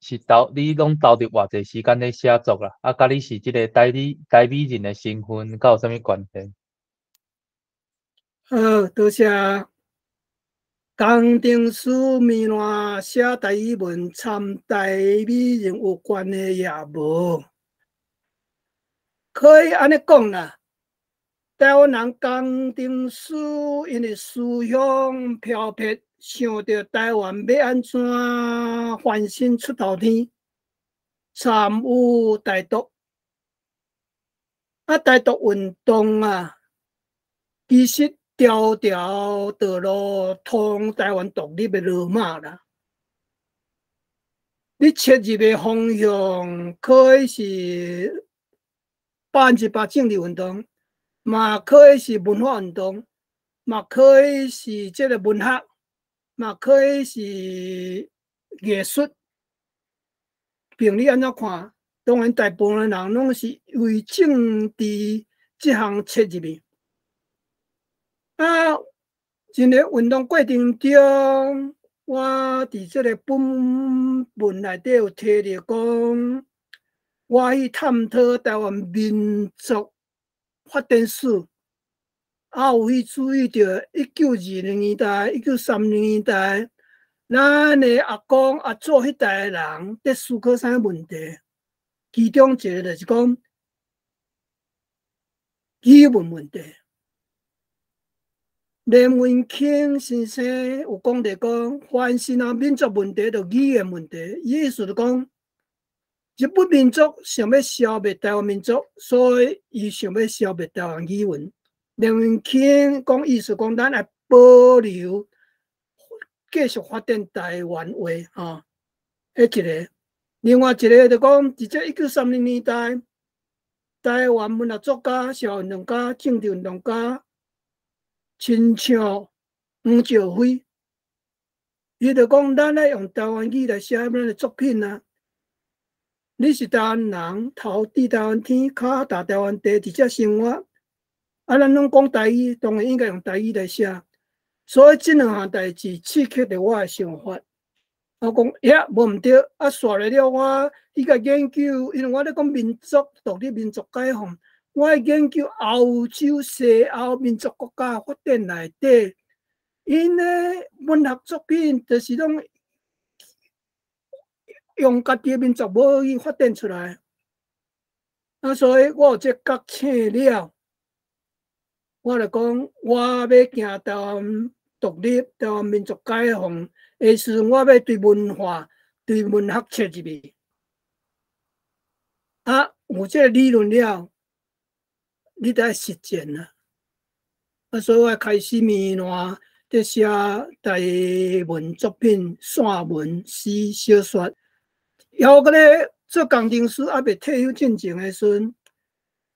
是投你攏投入偌濟時間咧寫作啦？啊，佮你是這個台美人的身份，佮有啥物關係？好，多謝。工程師物爛寫台語文，參台美人有關係也無。可以按呢講啦。台灣人工程師𪜶的思想飄撇，想著台灣欲按怎翻身出頭天，參與台獨。啊，台獨運動啊，其實條條道路通台灣獨立的羅馬啦。你切入的方向可以是100%政治運動，嘛可以是文化運動，嘛可以是這個文學，嘛可以是藝術。憑你按怎看？當然，大部分人攏是為政治這項切入去。啊，這個運動過程中，我佇這個本文內底有提著講，我去探討台灣民族發展史，啊，有去注意著1920年代、1930年代，咱的阿公阿祖彼代的人佇思考啥問題？其中一個就是講語文問題。連雲清先生有講著講，凡是若民族問題，就語言問題。意思就講，日本民族想欲消滅台灣民族，所以伊想欲消滅台灣語文。連雲清講意思講，咱愛保留繼續發展台灣話，吼，彼一個。另外一個就講，佇這1930年代，台灣文學作家、社會運動家、政治運動家，親像黃兆輝，伊就講，咱愛用台灣語來寫咱的作品啊。你是台灣人，頭佇台灣天，跤踏台灣地，佇遮生活，啊，咱攏講台語，當然應該用台語來寫。所以這兩項代誌刺激著我的想法。我講，遐無毋對，啊，煞來了我去共研究，因為我咧講民族獨立、民族解放，我愛研究歐洲西歐民族國家發展內底，𪜶的文學作品就是攏用家己的民族母語發展出來。啊，所以我有這覺醒了，我就講，我欲行台灣獨立、台灣民族解放的時陣，我欲對文化、對文學切入去。啊，有這個理論了，你得愛實踐啊！啊，所以我開始糜爛佇寫台文作品、散文、詩、小說。猶閣咧做工程師，猶未退休進前的時陣，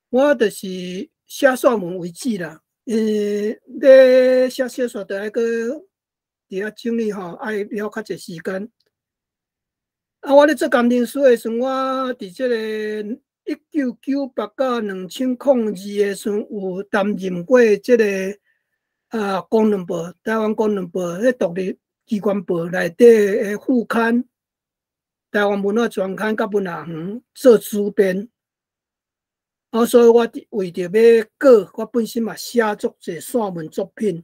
我就是寫散文為主啦。因為咧寫小說，就愛閣佇遐整理吼，愛了較濟時間。啊，我咧做工程師的時陣，我佇這個1998到2002的時陣，有擔任過這個啊《公論報》、台灣《公論報》彼獨立機關報內底的副刊、台灣文化專刊佮文學園做主編。啊，所以我為著欲過，我本身嘛寫足濟散文作品。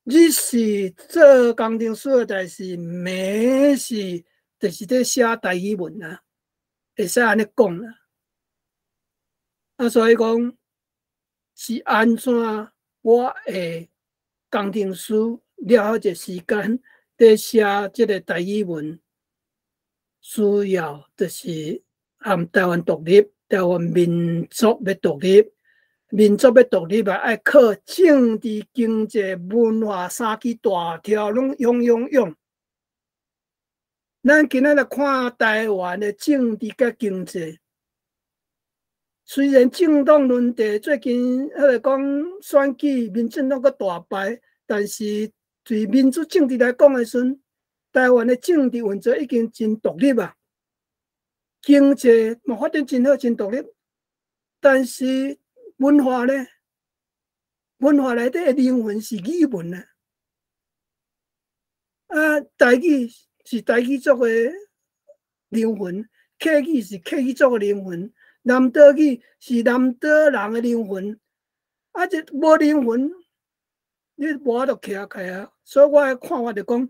你是做工程師的，但是暝是就是咧寫台語文啊，會使按呢講啦。啊，所以講是按怎我會工程師了後一個時間佇寫這個台語文，主要就是含台灣獨立、台灣民族欲獨立。民族欲獨立啊，愛靠政治、經濟、文化三支大柱攏樣樣用。咱今仔來看台灣的政治佮經濟，雖然政黨輪替最近彼個講選舉，民進黨閣大敗，但是對民主政治來講的時陣，台灣的政治運作已經真獨立啊，經濟嘛發展真好，真獨立，但是文化呢？文化內底的靈魂是語文啊！啊，台語是台語族的靈魂，客語是客語族的靈魂，南島語是南島人的靈魂。啊，這無靈魂，你無法度徛起啊！所以我的看法就講，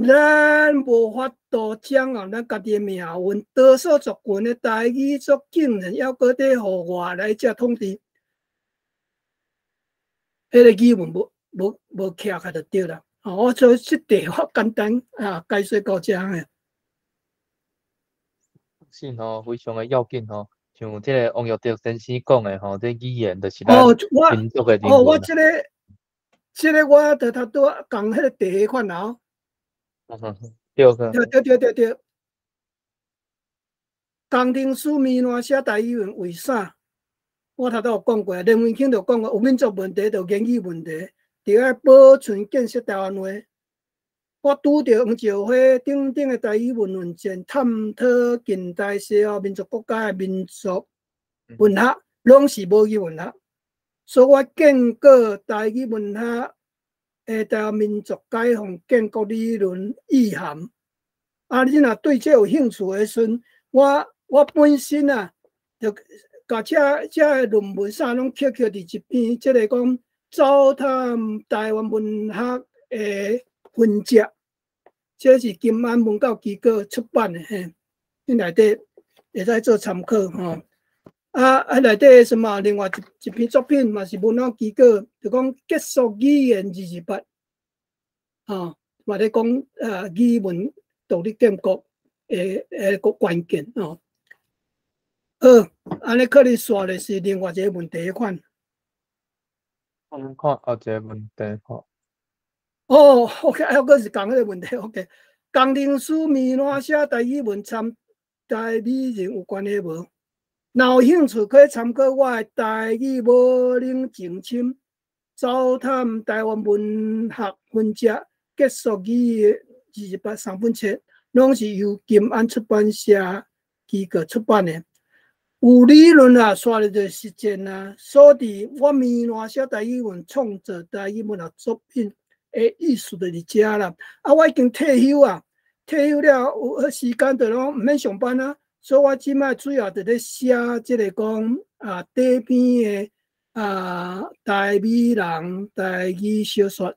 咱無法度掌握咱家己的命運，多數族群的台語族竟然猶閣佇予外來者統治。彼個語文無徛起就對啦。哦，我做這題我簡單啊解說到遮的。是吼，非常的要緊吼，像這個王育德先生講的吼，這語言就是咱民族的靈魂。哦，我這個我就頭拄仔講彼個第一款哦。對個。對對對對對。工程師糜爛寫台語文為啥？我頭拄有講過，連雲清就講過，有民族問題就言語問題，著愛保存建設台灣話。我拄著黃石輝等等的台語文論戰，探討近代西歐民族國家的民族文學，攏是母語文學。所以我建構台語文學的台灣民族解放建國理論意涵。啊，你若對這有興趣的時陣，我本身啊，就共這個論文啥攏抾抾佇一篇，這個講糟探台灣文學的痕跡，這是金安文教機構出版的嘿，彼內底會使做參考吼。啊啊，內底什麼另外一篇作品嘛是文教機構，就講結束語言228，吼，嘛咧講啊語文獨立建國的個關鍵吼。好，按呢可能紲咧是另外一個問題款。我們看後一個問題吼。哦，OK，還閣是仝彼個問題，OK。工程師糜爛寫台語文參台美人有關係無？若有興趣可以參考我的台語無冷靜深，糟探台灣文學痕跡，結束語28三本冊，攏是由金安出版社機構出版的。有理論啊，紲咧就實踐啊。所以我糜爛寫台語文，創作台語文學作品的意思就佇遮啦。啊，我已經退休啊，退休了有時間就攏毋免上班啊，所以我這擺主要就咧寫這個講啊短篇的啊台美人台語小說。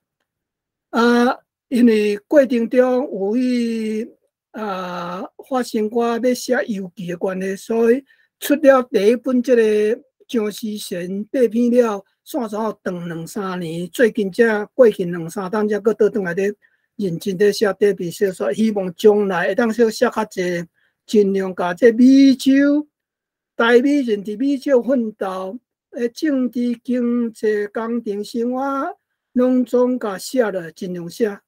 啊，因為過程中有去啊發生我欲寫遊記的關係，所以出了第一本這個蔣思賢短篇了，煞煞長兩三年，最近才過去兩三冬才閣倒轉來咧認真咧寫短篇小說，希望將來會當小寫較濟，盡量共這美洲台美人佇美洲奮鬥的政治、經濟、工程、生活，攏總共寫落，盡量寫。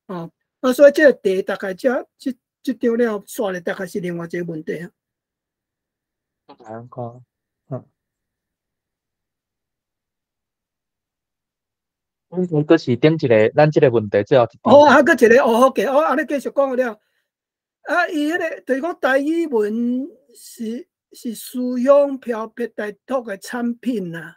哦，啊，所以這個題大概這這這張了，煞咧大概是另外一個問題啊。兩個，嗯。阮閣是頂一個，咱這個問題最後一哦，啊，閣一個哦，好嘅，哦，按呢繼續講了。啊，伊彼個就是講台語文是思想飄撇台獨的產品啊。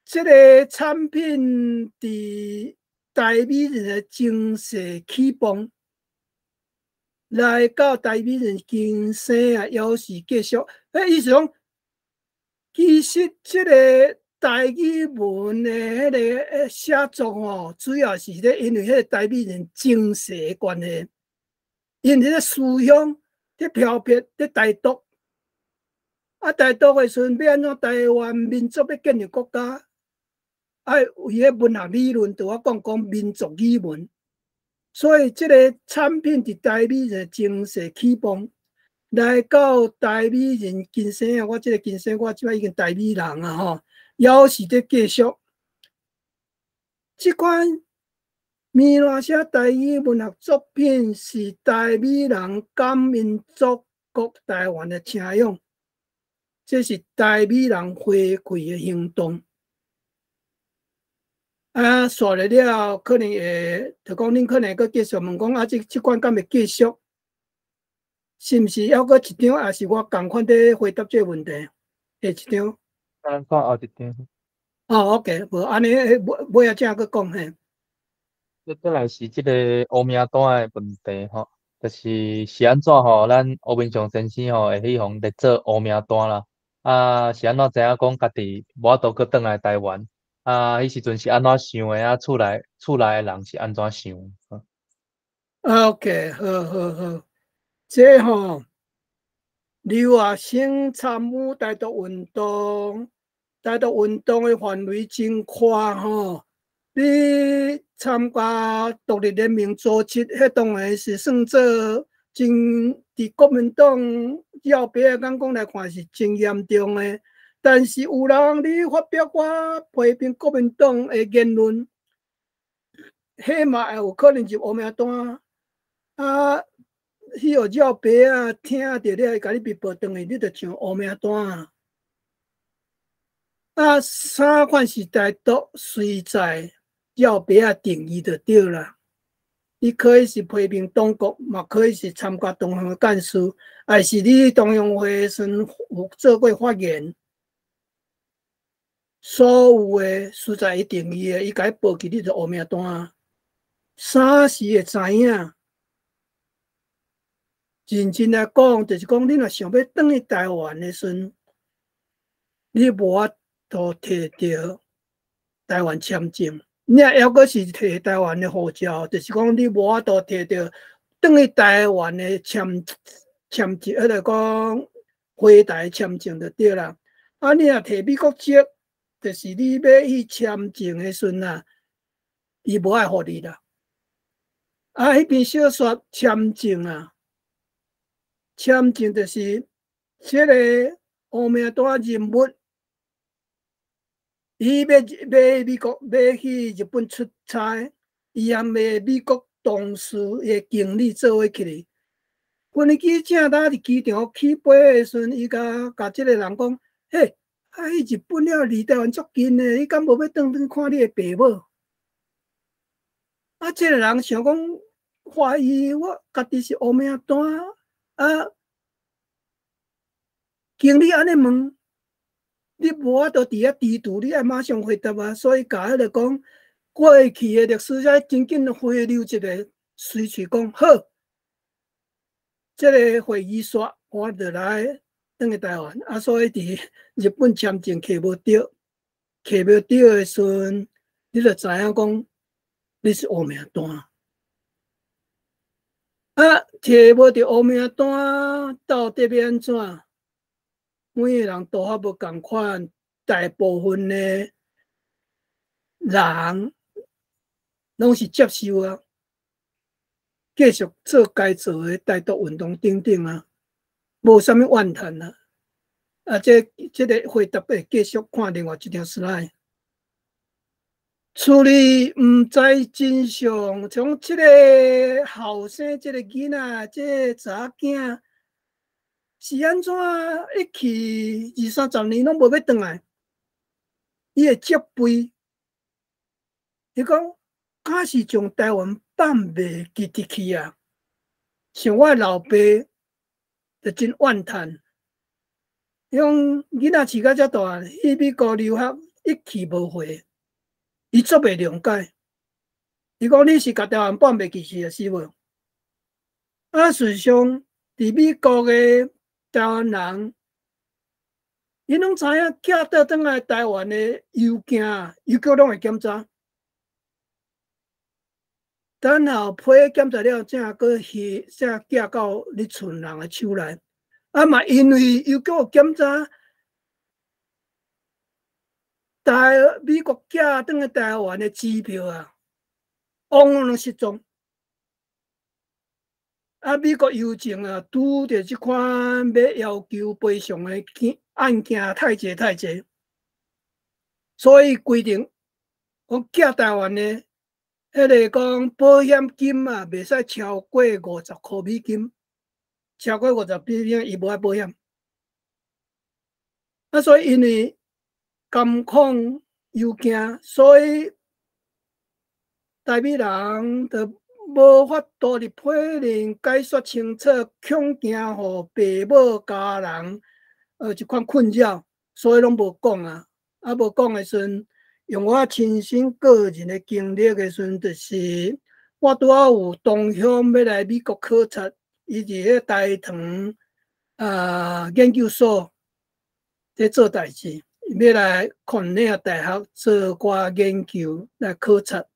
這個產品佇台美人的情勢起伏，來到台美人今生啊，猶是繼續。欸，意思講，其實這個台語文的彼個寫作吼，主要是咧因為彼個台美人情勢的關係，𪜶彼個思想佇飄撇佇台獨，啊，台獨的時陣欲按怎台灣民族欲建立國家，啊，為彼文學理論，就我講講民族語文，所以這個產品佇台美人情勢起伏，來到台美人今生啊，我這個今生我這擺已經台美人啊吼，猶是佇繼續。這款棉蘭寫台語文學作品是台美人感恩祖國台灣的請養，這是台美人回饋的行動。啊，煞了了，可能會，就講恁可能會閣繼續問講啊，這這款敢會繼續？是毋是猶閣一張，抑是我仝款佇回答這個問題？下一張。咱看後一張。哦，OK，無按呢，尾尾仔才閣講嘿。再來是這個烏名單的問題吼，就是是按怎吼，咱烏文祥先生吼會去予列做烏名單啦？啊，是按怎知影講家己無法度閣轉來台灣？啊，彼時陣是按怎想的？啊，厝內的人是按怎想？OK，好好好，這吼留學生參與台獨運動，台獨運動的範圍真寬吼。你參加獨立聯盟組織，彼當然是算做真佇國民黨要別的眼光來看是真嚴重的。但是有人你發表我批評國民黨的言論，彼嘛會有可能入烏名單。啊，彼個繞白仔聽著了，伊共你逼報轉去，你就上烏名單。啊，啥款是台獨，隨在繞白仔定義就對啦。你可以是批評黨國，嘛可以是參加中央幹事，抑是你中央會時陣有做過發言。所有的實在伊定義的，伊共你報去，你就烏名單。啥時會知影？認真來講，就是講你若想欲轉去台灣的時陣，你無法度提著台灣簽證。你若猶閣是提台灣的護照，就是講你無法度提著轉去台灣的簽簽證，彼個講回台簽證就對啦。啊，你若提美國籍，就是你欲去簽證的時陣啊，伊無愛予你啦。啊，彼篇小說簽證啊，簽證就是這個烏名單人物，伊欲欲美國，欲去日本出差，伊和美國同事的經理做伙去哩。飛機正搭佇機場起飛的時陣，伊共共這個人講：嘿，啊，彼日本了離台灣足近的，你敢無欲轉轉看你的爸母？啊，這個人想講，懷疑我家己是烏名單啊！經理按呢問，你無法度佇遐遲遲，你愛馬上回答啊！所以共彼個講過去的歷史，才真緊回溜一下，隨喙講好。這個會議煞，我就來轉去台灣。啊，所以佇日本簽證摕無著，摕無著的時陣，你就知影講你是烏名單。啊，摕無著烏名單，到底欲按怎？每個人都較無仝款，大部分的人攏是接受啊，繼續做該做的台獨運動等等啊，無啥物怨嘆啊。啊，這個回答會繼續看另外一張 slide。處理毋知真相，從這個後生，這個囡仔，這個查某囝是按怎一去二三十年攏無欲轉來？伊的責備，伊講，敢是將台灣放袂記得去啊？像我老爸就真怨嘆，伊講囡仔飼到遮大，去美國留學一去無回，伊足袂諒解。伊講你是共台灣放袂記去啊，是無？啊，事實上，佇美國的台灣人，𪜶攏知影寄倒轉來台灣的郵件，郵局攏會檢查。等候批檢查了，才閣去，才寄到你厝人的手內。啊嘛，因為郵局有檢查，台美國寄轉來台灣的支票啊，往往攏失蹤。啊，美國郵政啊，拄著這款欲要求賠償的件案件太濟太濟，所以規定講寄台灣的，彼個講保險金啊，袂使超過50箍美金，超過五十美金，伊無愛保險。啊，所以因為監控郵件，所以台美人就無法度佇批認解說清楚，恐驚予爸母家人這款困擾，所以攏無講啊。啊，無講的時陣，用我親身個人的經歷的時陣，就是我拄仔有同鄉欲來美國考察，伊佇彼大唐研究所咧做代誌，欲來康奈爾大學做寡研究來考察。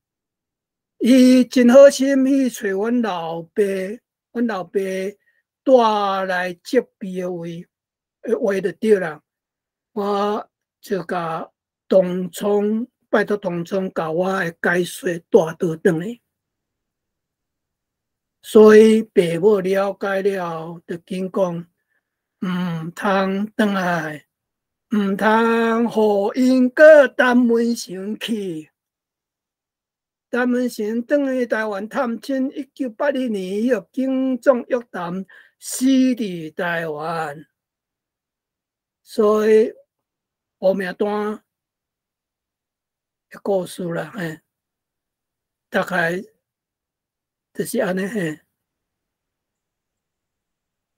伊真好心去揣阮老爸，阮老爸帶來責備的話，話就對啦。我就共同窗拜託同窗，共我的解說帶倒轉來。所以爸母了解了後，就緊講，毋通轉來，毋通予𪜶閣陳文成去。陳文成轉去台灣探親，1981年，予警總約談，死佇台灣。所以烏名單的故事啦，嘿，大概就是按呢嘿。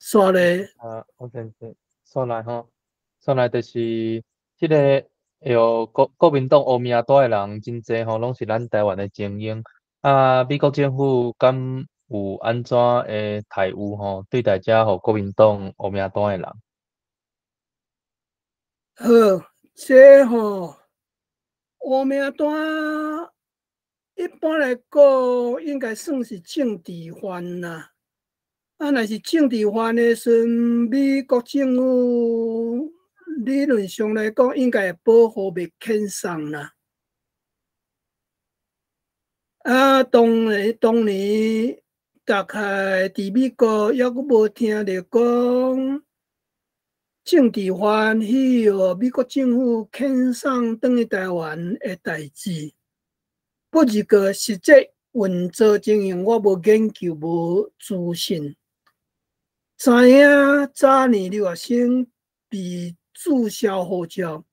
煞咧。啊，OK，煞來吼，煞來就是這個。會予國民黨烏名單的人真濟吼，攏是咱台灣的精英。啊，美國政府敢有按怎的待遇吼，對待這予國民黨烏名單的人？好，這吼烏名單一般來講應該算是政治犯啦。啊，若是政治犯的時陣，美國政府理論上來講，應該會保護袂遣送啦。啊，當年當年大概佇美國猶閣無聽著講政治犯去予美國政府遣送轉去台灣的代誌。不過實際運作情形，我無研究，無資訊。知影早年留學生被註銷護照，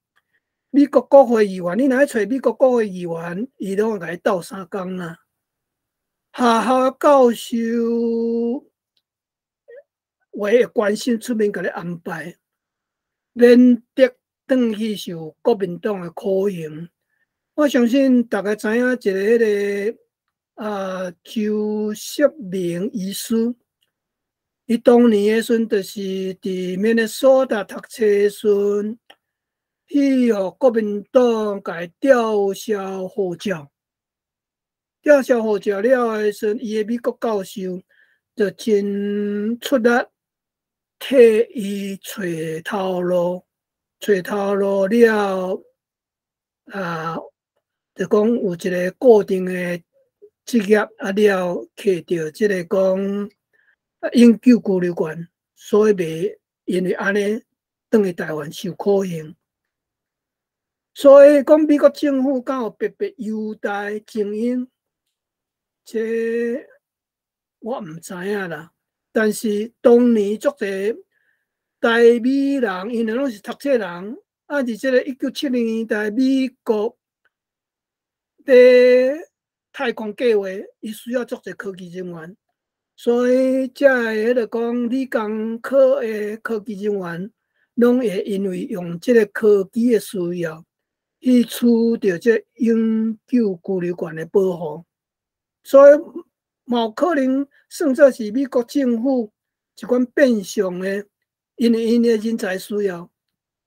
美國國會議員，你若去揣美國國會議員，伊攏會共你鬥相共啦。學校教授會關心出面共你安排，免得轉去受國民黨的苦刑。我相信大家知影一个彼个周錫明醫師，伊當年的時陣，就是佇明尼蘇達讀冊的時陣，去予國民黨共伊吊銷護照，吊銷護照了的時陣，伊的美國教授就真出力替伊揣頭路，揣頭路了，就講有一個固定的職業，啊了摕著這个講永久居留權，所以袂因為按呢轉去台灣受酷刑。所以講美國政府敢有白白優待精英，這我毋知影啦。但是當年足濟台美人，𪜶攏是讀冊人，啊，佇這个1970年代美國佇太空計劃，伊需要足濟科技人員，所以才會彼个講理工科的科技人員，攏會因為用這个科技的需要，去取著這永久居留權的保護，所以嘛有可能算做是美國政府一款變相的，因為𪜶的人才需要，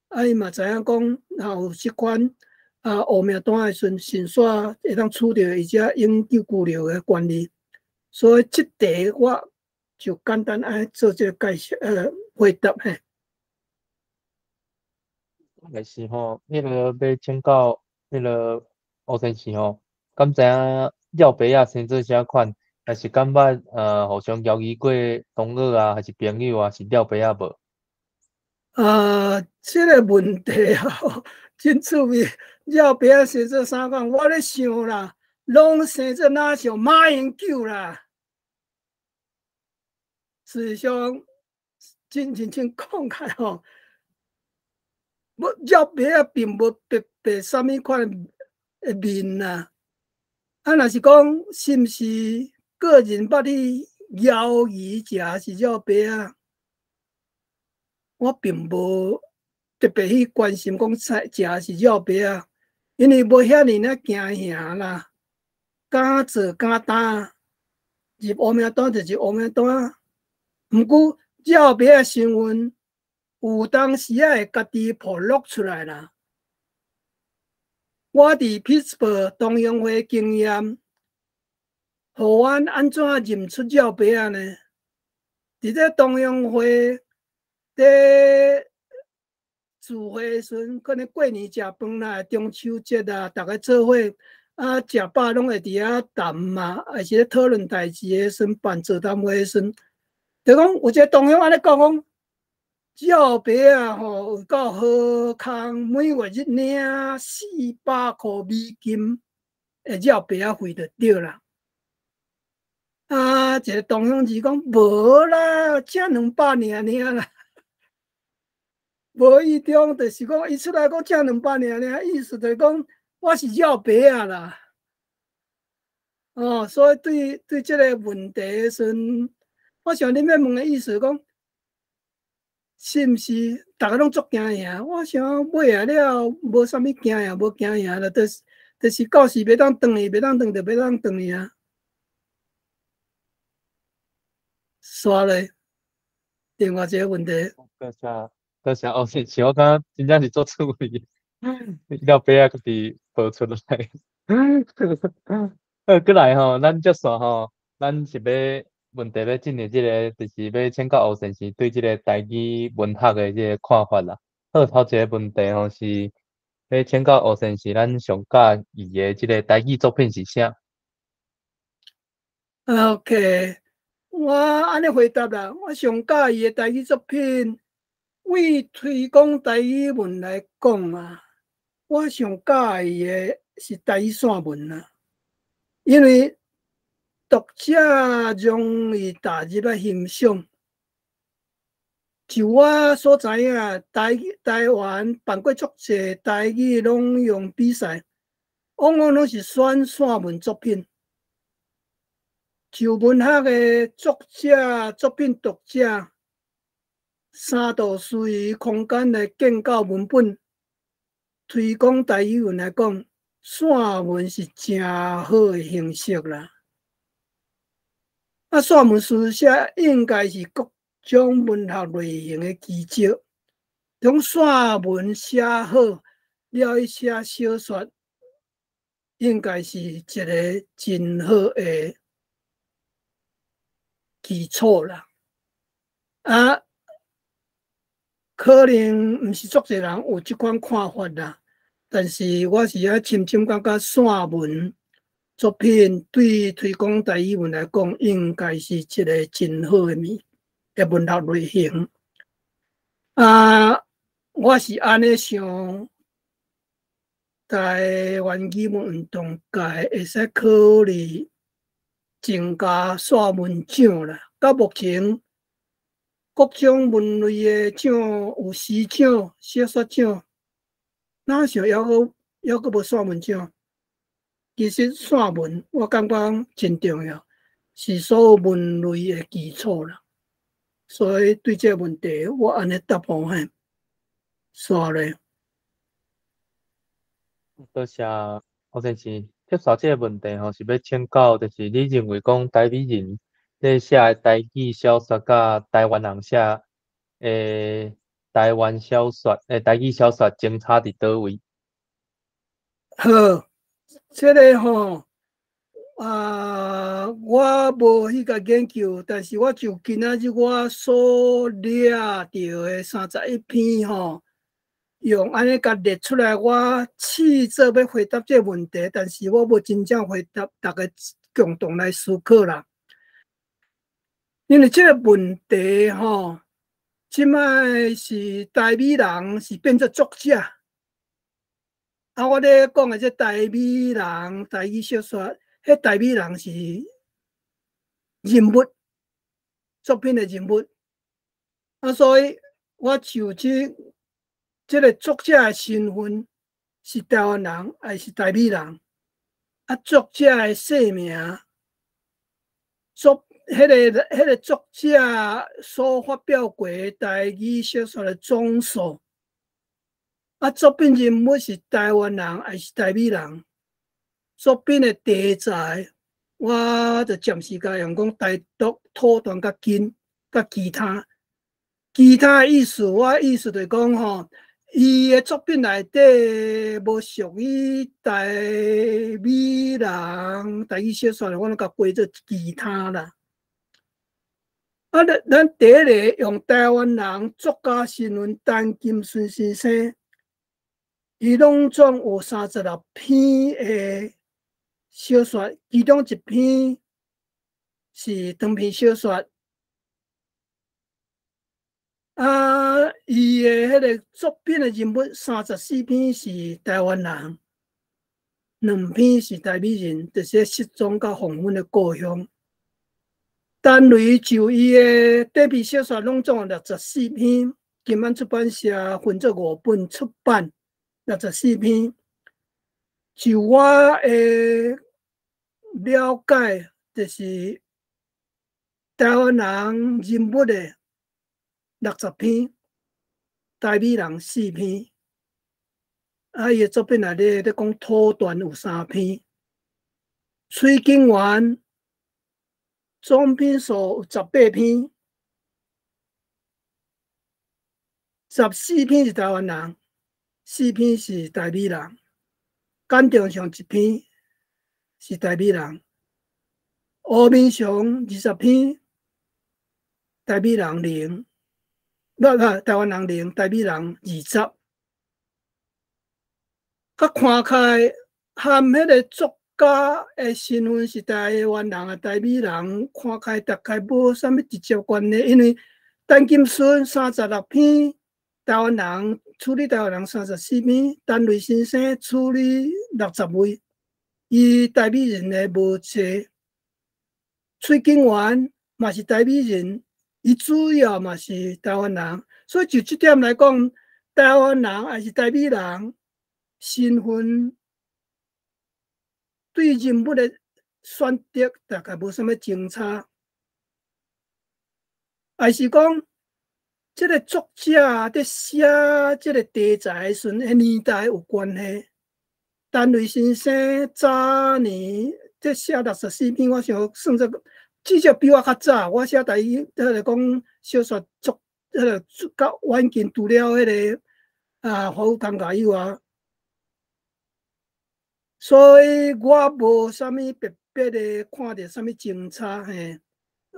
啊，伊嘛知影講，若有這款啊烏名單的時陣，順紲會當取著伊這永久居留的權利，所以這題我就簡單按呢做這个解釋，回答嘿。也是吼，彼个欲請教彼个吴先生吼，敢知影廖爸仔生做啥款？抑是敢捌互相交誼過同學啊，還是朋友啊，是廖爸仔無？啊，這个問題吼，真趣味。廖爸仔生做啥款？我咧想啦，攏生做若像馬英九啦。事實上，真認真講起來吼，無廖爸仔並無特別啥物款的面啦。啊，若是講是毋是個人捌去邀伊食是廖爸仔，我並無特別去關心講食是廖爸仔，因為無遐爾仔驚嚇啦，敢做敢擔，入烏名單就入烏名單。毋過廖爸仔身份有當時仔會家己曝露出來啦。我佇 Pittsburgh 同鄉會經驗，予阮按怎認出廖爸仔呢？佇這同鄉會佇聚會時陣，可能過年食飯啦，中秋節啊，逐家做伙啊，食飽攏會佇遐談嘛，抑是咧討論代誌的時陣，辦座談會的時陣，就講有一个同鄉按呢講講，廖爸仔吼有夠好康，每月日領400箍美金的廖爸仔費就對啦。啊，一个同鄉字講無啦，才200爾爾啦。無意中就是講，伊出來講才兩百爾爾，意思就是講我是廖爸仔啦。哦，所以對這个問題的時陣，我想恁欲問的意思講，是毋是逐家攏足驚嚇？我想尾仔了無啥物驚嚇，無驚嚇啦，就是到時欲當轉去，欲當轉就欲當轉去啊。煞咧，另外一个問題。多謝多謝，哦，是，我感覺真正是足趣味，廖爸仔家己報出來。好，閣來吼，咱接續吼，咱是欲問題欲進入這个，就是欲請教吳先生對這个台語文學的這個看法啦。好，頭一个問題吼是欲請教吳先生，咱上佮意的這个台語作品是啥？ OK，我按呢回答啦，我上佮意的台語作品，為推廣台語文來講啊，我上佮意的是台語散文啦，因為讀者容易投入來欣賞。就我所知影，台灣辦過足濟台語朗誦比賽，往往攏是選散文作品。就文學的作者、作品讀者，三度思維空間來建構文本，推廣台語文來講，散文是誠好的形式啦。啊，散文書寫應該是各種文學類型的基石。將散文寫好，了去寫小說，應該是一个真好的基礎啦。啊，可能毋是足濟人有這款看法啦，但是我是愛深深感覺散文作品對推廣台語文來講，應該是一個真好的物的文學類型。啊，我是按呢想，台灣語文運動界會使考慮增加散文獎啦。到目前，各種文類的獎有詩獎、小說獎，哪像猶閣無散文獎？其實散文我感覺真重要，是所有文類的基礎啦。所以對這個問題，我按呢答覆嘿。煞咧。多謝胡先生。接續這個問題吼，是欲請教，就是你認為講台美人咧寫的台語小說，佮台灣人寫的台灣小說、台語小說，相差佇佗位？好，這個吼，啊，我無彼個研究，但是我就今仔日我所掠著的31篇吼，用按呢共列出來，我試做欲回答這個問題，但是我無真正回答，逐家共同來思考啦。因為這個問題吼，這擺是台美人是變做作者，啊，我咧講的這台美人台語小說，彼台美人是人物，作品的人物，啊，所以我就這個作者的身份是台灣人還是台美人？啊，作者的姓名，作彼個作者所發表過的台語小說的總數，啊，作品人物是台灣人還是台美人？作品的題材，我就暫時共用講台獨、土團佮金佮其他。其他的意思，我意思就是講吼，伊的作品內底無屬於台美人台語小說，我攏共歸做其他啦。啊，咱第一个用台灣人作家身份，陳金順先生，伊攏總有36篇的小說，其中一篇是長篇小說。啊，伊的彼个作品的人物34篇是台灣人，兩篇是台美人，就是失蹤佮黃昏的故鄉。陳雷就伊的短篇小說攏總有64篇，金安出版社分做五本出版，六十四篇。就我的了解，就是台灣人人物的60篇，台美人四篇。啊，伊的作品內底咧講土團有三篇，崔景元總篇數有18篇，14篇是台灣人，四篇是台美人。簡長上一篇是台美人，吳明雄20篇，台美人零，不不，台灣人零，台美人20。佮看起來含彼个作家的身份是台灣人啊，台美人，看起來大概無啥物直接關係，因為陳金順36篇，台灣人處理台灣人34篇，陳雷先生處理60位，伊台美人的無濟。崔景元嘛是台美人，伊主要嘛是台灣人，所以就這點來講，台灣人還是台美人身份對人物的選擇大概無啥物相差，還是講這个作者佇寫這个題材的時陣，彼年代有關係。陳雷先生早年佇寫64篇，我想算做至少比我較早。我寫台語，彼个講小說作，彼个較遠近，除了彼个啊，華語通以外，所以我無啥物特別的看著啥物相差嘿，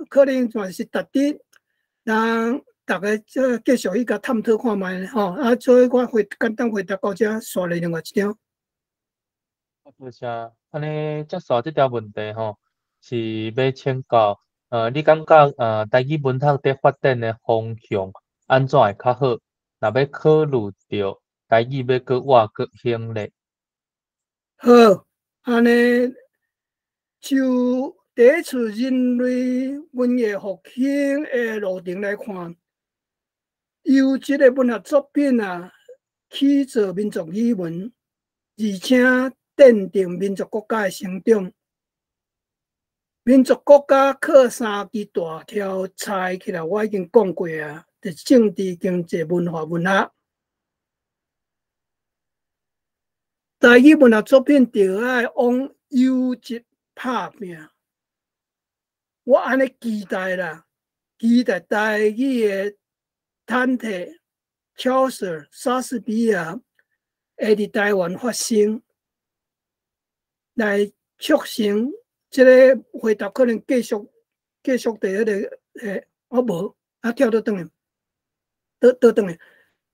可能嘛是值得人逐家這繼續去共探討看覓吼。啊，所以我回簡單回答到這，紲來另外一張。多謝。按呢，接續這條問題吼，是欲請教，你感覺台語文學佇發展的方向按怎會較好？若欲考慮著台語欲閣活閣興咧？好，按呢就第一次人類文藝復興的路程來看，優質的文學作品啊，起造民族語文，而且奠定民族國家的成長。民族國家靠三支大柱支起來，我已經講過啊，就是政治、經濟、文化、文學。台語文學作品著愛往優質拍拼。我按呢期待啦，期待台語的坦特、喬瑟、莎士比亞會佇台灣發生，來促成這个回答可能繼續佇彼个我無啊跳倒轉來，倒轉來，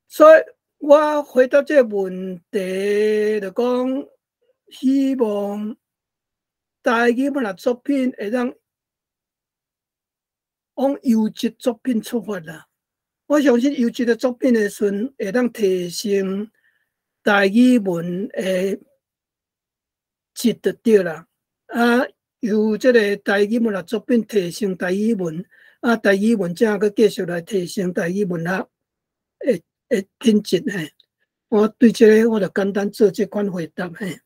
所以我回答這个問題，就講希望台語文學作品會當往優質作品出發啦。我相信優質的作品的時陣，會當提升台語文的質就對啦。啊，由這个台語文學作品提升台語文，啊，台語文才閣繼續來提升台語文學的品質嘿。我對這个我就簡單做這款回答嘿。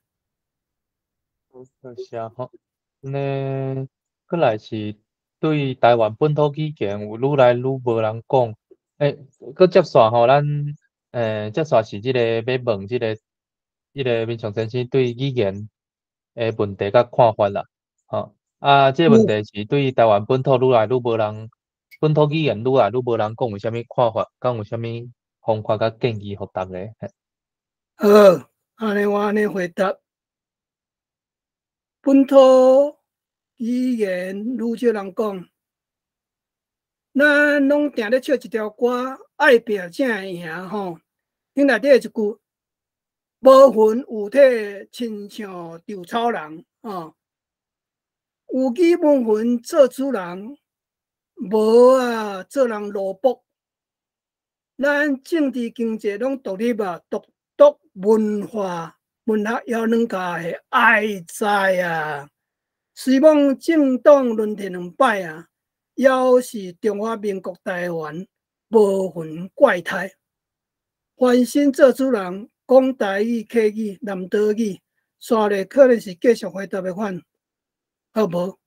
多謝吼。呢，閣來是對台灣本土語言有愈來愈無人講，閣接續吼，咱接續是這個欲問這個民雄先生對語言的問題佮看法啦，吼。啊，這個問題是對台灣本土愈來愈無人，本土語言愈來愈無人講，有啥物看法？敢有啥物方法佮建議予逐家？好，按呢我按呢回答。本土語言愈少人講，咱攏定咧唱一條歌，愛拼才會贏吼。頂內底一句：無魂有體，親像稻草人吼。有語無魂做主人，無啊做人奴僕。咱政治經濟攏獨立啊，獨獨文化文學猶兩家的哀哉啊！雖罔政黨輪替兩擺啊，猶是中華民國台灣無魂怪胎。翻身做主人，講台語、客語、南島語，紲咧可能是繼續回答的款，好無？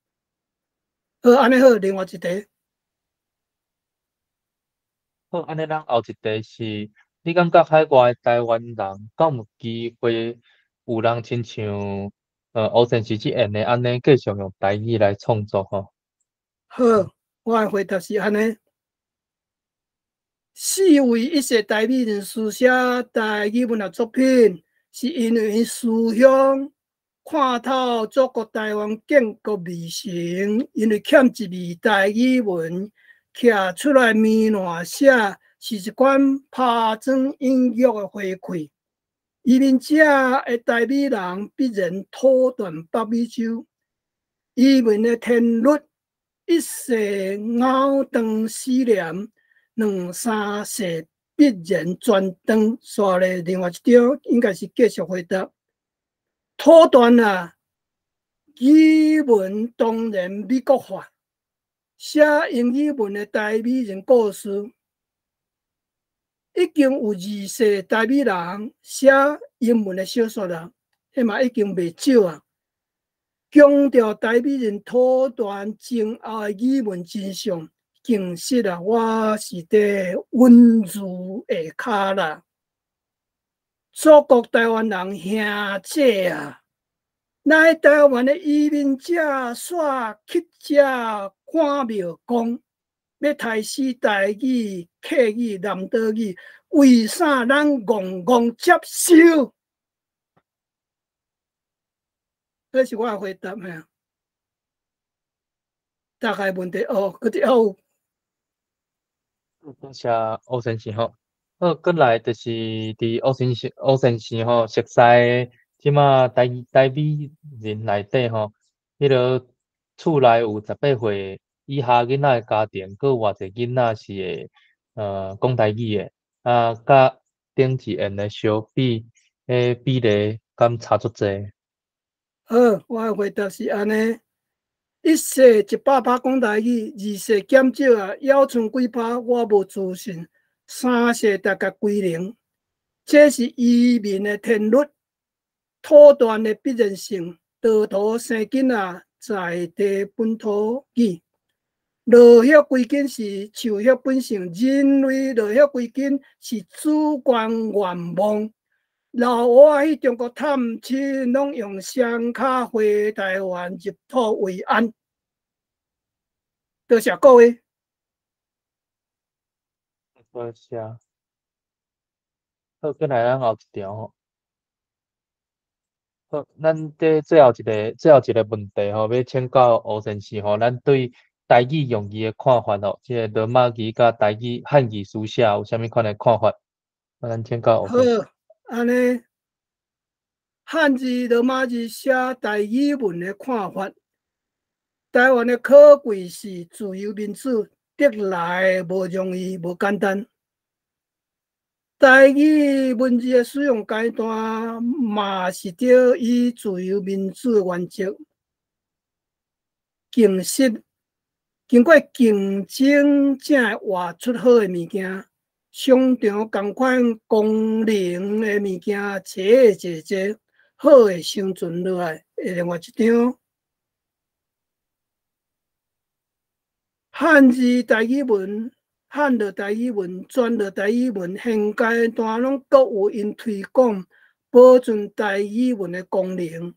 好，按呢好，另外一題。好，按呢咱後一題是，你感覺海外的台灣人敢有機會有人親像吳善時這樣的按呢繼續用台語來創作吼？好，我的回答是按呢。四位一世台語人書寫台語文學作品，是因為𪜶思鄉看透祖國台灣建國未成，因為欠一味台語文，徛出來棉爛寫，是一款拋磚引玉的回饋。移民者的台語人必然土斷北美洲，移民的天律一世咬斷死連，兩三世必然全斷。紲咧，另外一張應該是繼續回答。土斷啊，語文當然美國化，寫英語文的台語人故事，已經有二世台語人寫英文的小說啦，彼嘛已經袂少啊。強調台語人土斷前後的語文真相，其實啊，我是佇文字下跤啦。祖國台灣人兄姐啊，來台灣的移民者煞去遮趕廟公，欲刣死台語、客語、南島語，為啥咱戇戇接受？這是我的回答嘿。大概問題哦，閣佇還有。多謝吳先生吼。好，閣來就是佇吳先生吼，熟似這馬台美人內底吼，彼个厝內有18歲以下囡仔的家庭，閣有偌濟囡仔是會講台語的？啊，佮頂一年的相比，彼比例敢差足濟？好，我的回答是按呢：一世100%講台語，二世減少啊，猶賰幾趴，我無自信。三世大概歸零，這是移民的天律，土斷的必然性，道途生囡仔，在地本土語。落葉歸根是樹葉本性，人類落葉歸根是主觀願望。老蚵仔去中國探親，攏用雙跤回台灣入土為安。多謝各位。多謝。好，閣來咱後一條吼。好，咱這最後一個問題吼，欲請教吳先生吼，咱對台語用字的看法吼，這個羅馬字佮台語漢字書寫有啥物款的看法？咱請教吳先生。好，按呢，漢字羅馬字寫台語文的看法，台灣的可貴是自由民主，得來無容易，無簡單。台語文字的使用階段，嘛是著以自由民主的原則，競實經過競爭，才會活出好的物件。商場仝款功能的物件，濟濟濟好的生存落來。另外一張，漢字台語文、漢字台語文、轉字台語文，現階段攏閣有𪜶推廣保存台語文的功能。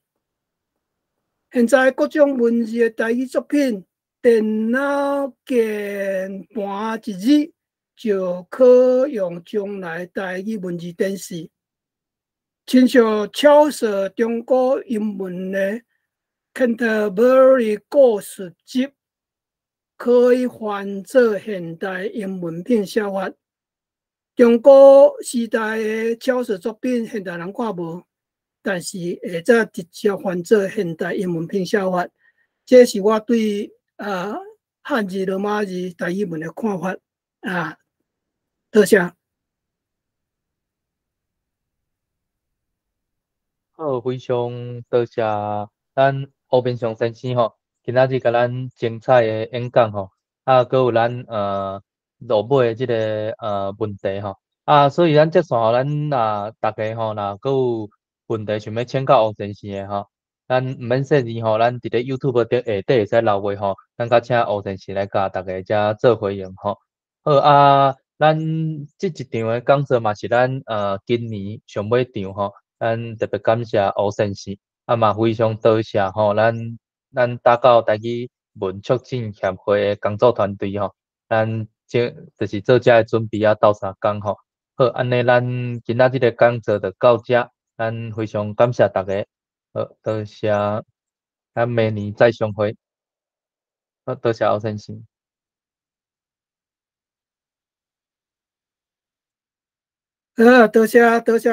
現在各種文字的台語作品，電腦鍵盤一字就可用將來台語文字展示。親像巧舌中國英文的 Canterbury 故事集，可以翻做現代英文拼寫法。中國時代的巧舌作品，現代人看無，但是會使直接翻做現代英文拼寫法。這是我對漢字羅馬字台語文的看法啊，多謝。好，非常多謝咱吳明祥先生吼，今仔日共咱精彩的演講吼，啊，閣有咱落尾的這个問題吼，啊，所以咱接續咱若逐家吼，若閣有問題想欲請教吳先生的吼，咱毋免說字吼，咱佇咧 YouTube 頂下底會使留話吼，咱閣請吳先生來共逐家遮做回應吼。好啊，咱這一場的講座嘛是咱今年上尾場吼，咱特別感謝吳先生，啊嘛非常多謝吼，咱打狗台語文促進協會的工作團隊吼，咱這就是做這个準備啊鬥相共吼。好，按呢咱今仔這个講座就到這，咱非常感謝逐家。好，多謝，咱明年再相會。好，多謝吳先生。好，多謝，多謝。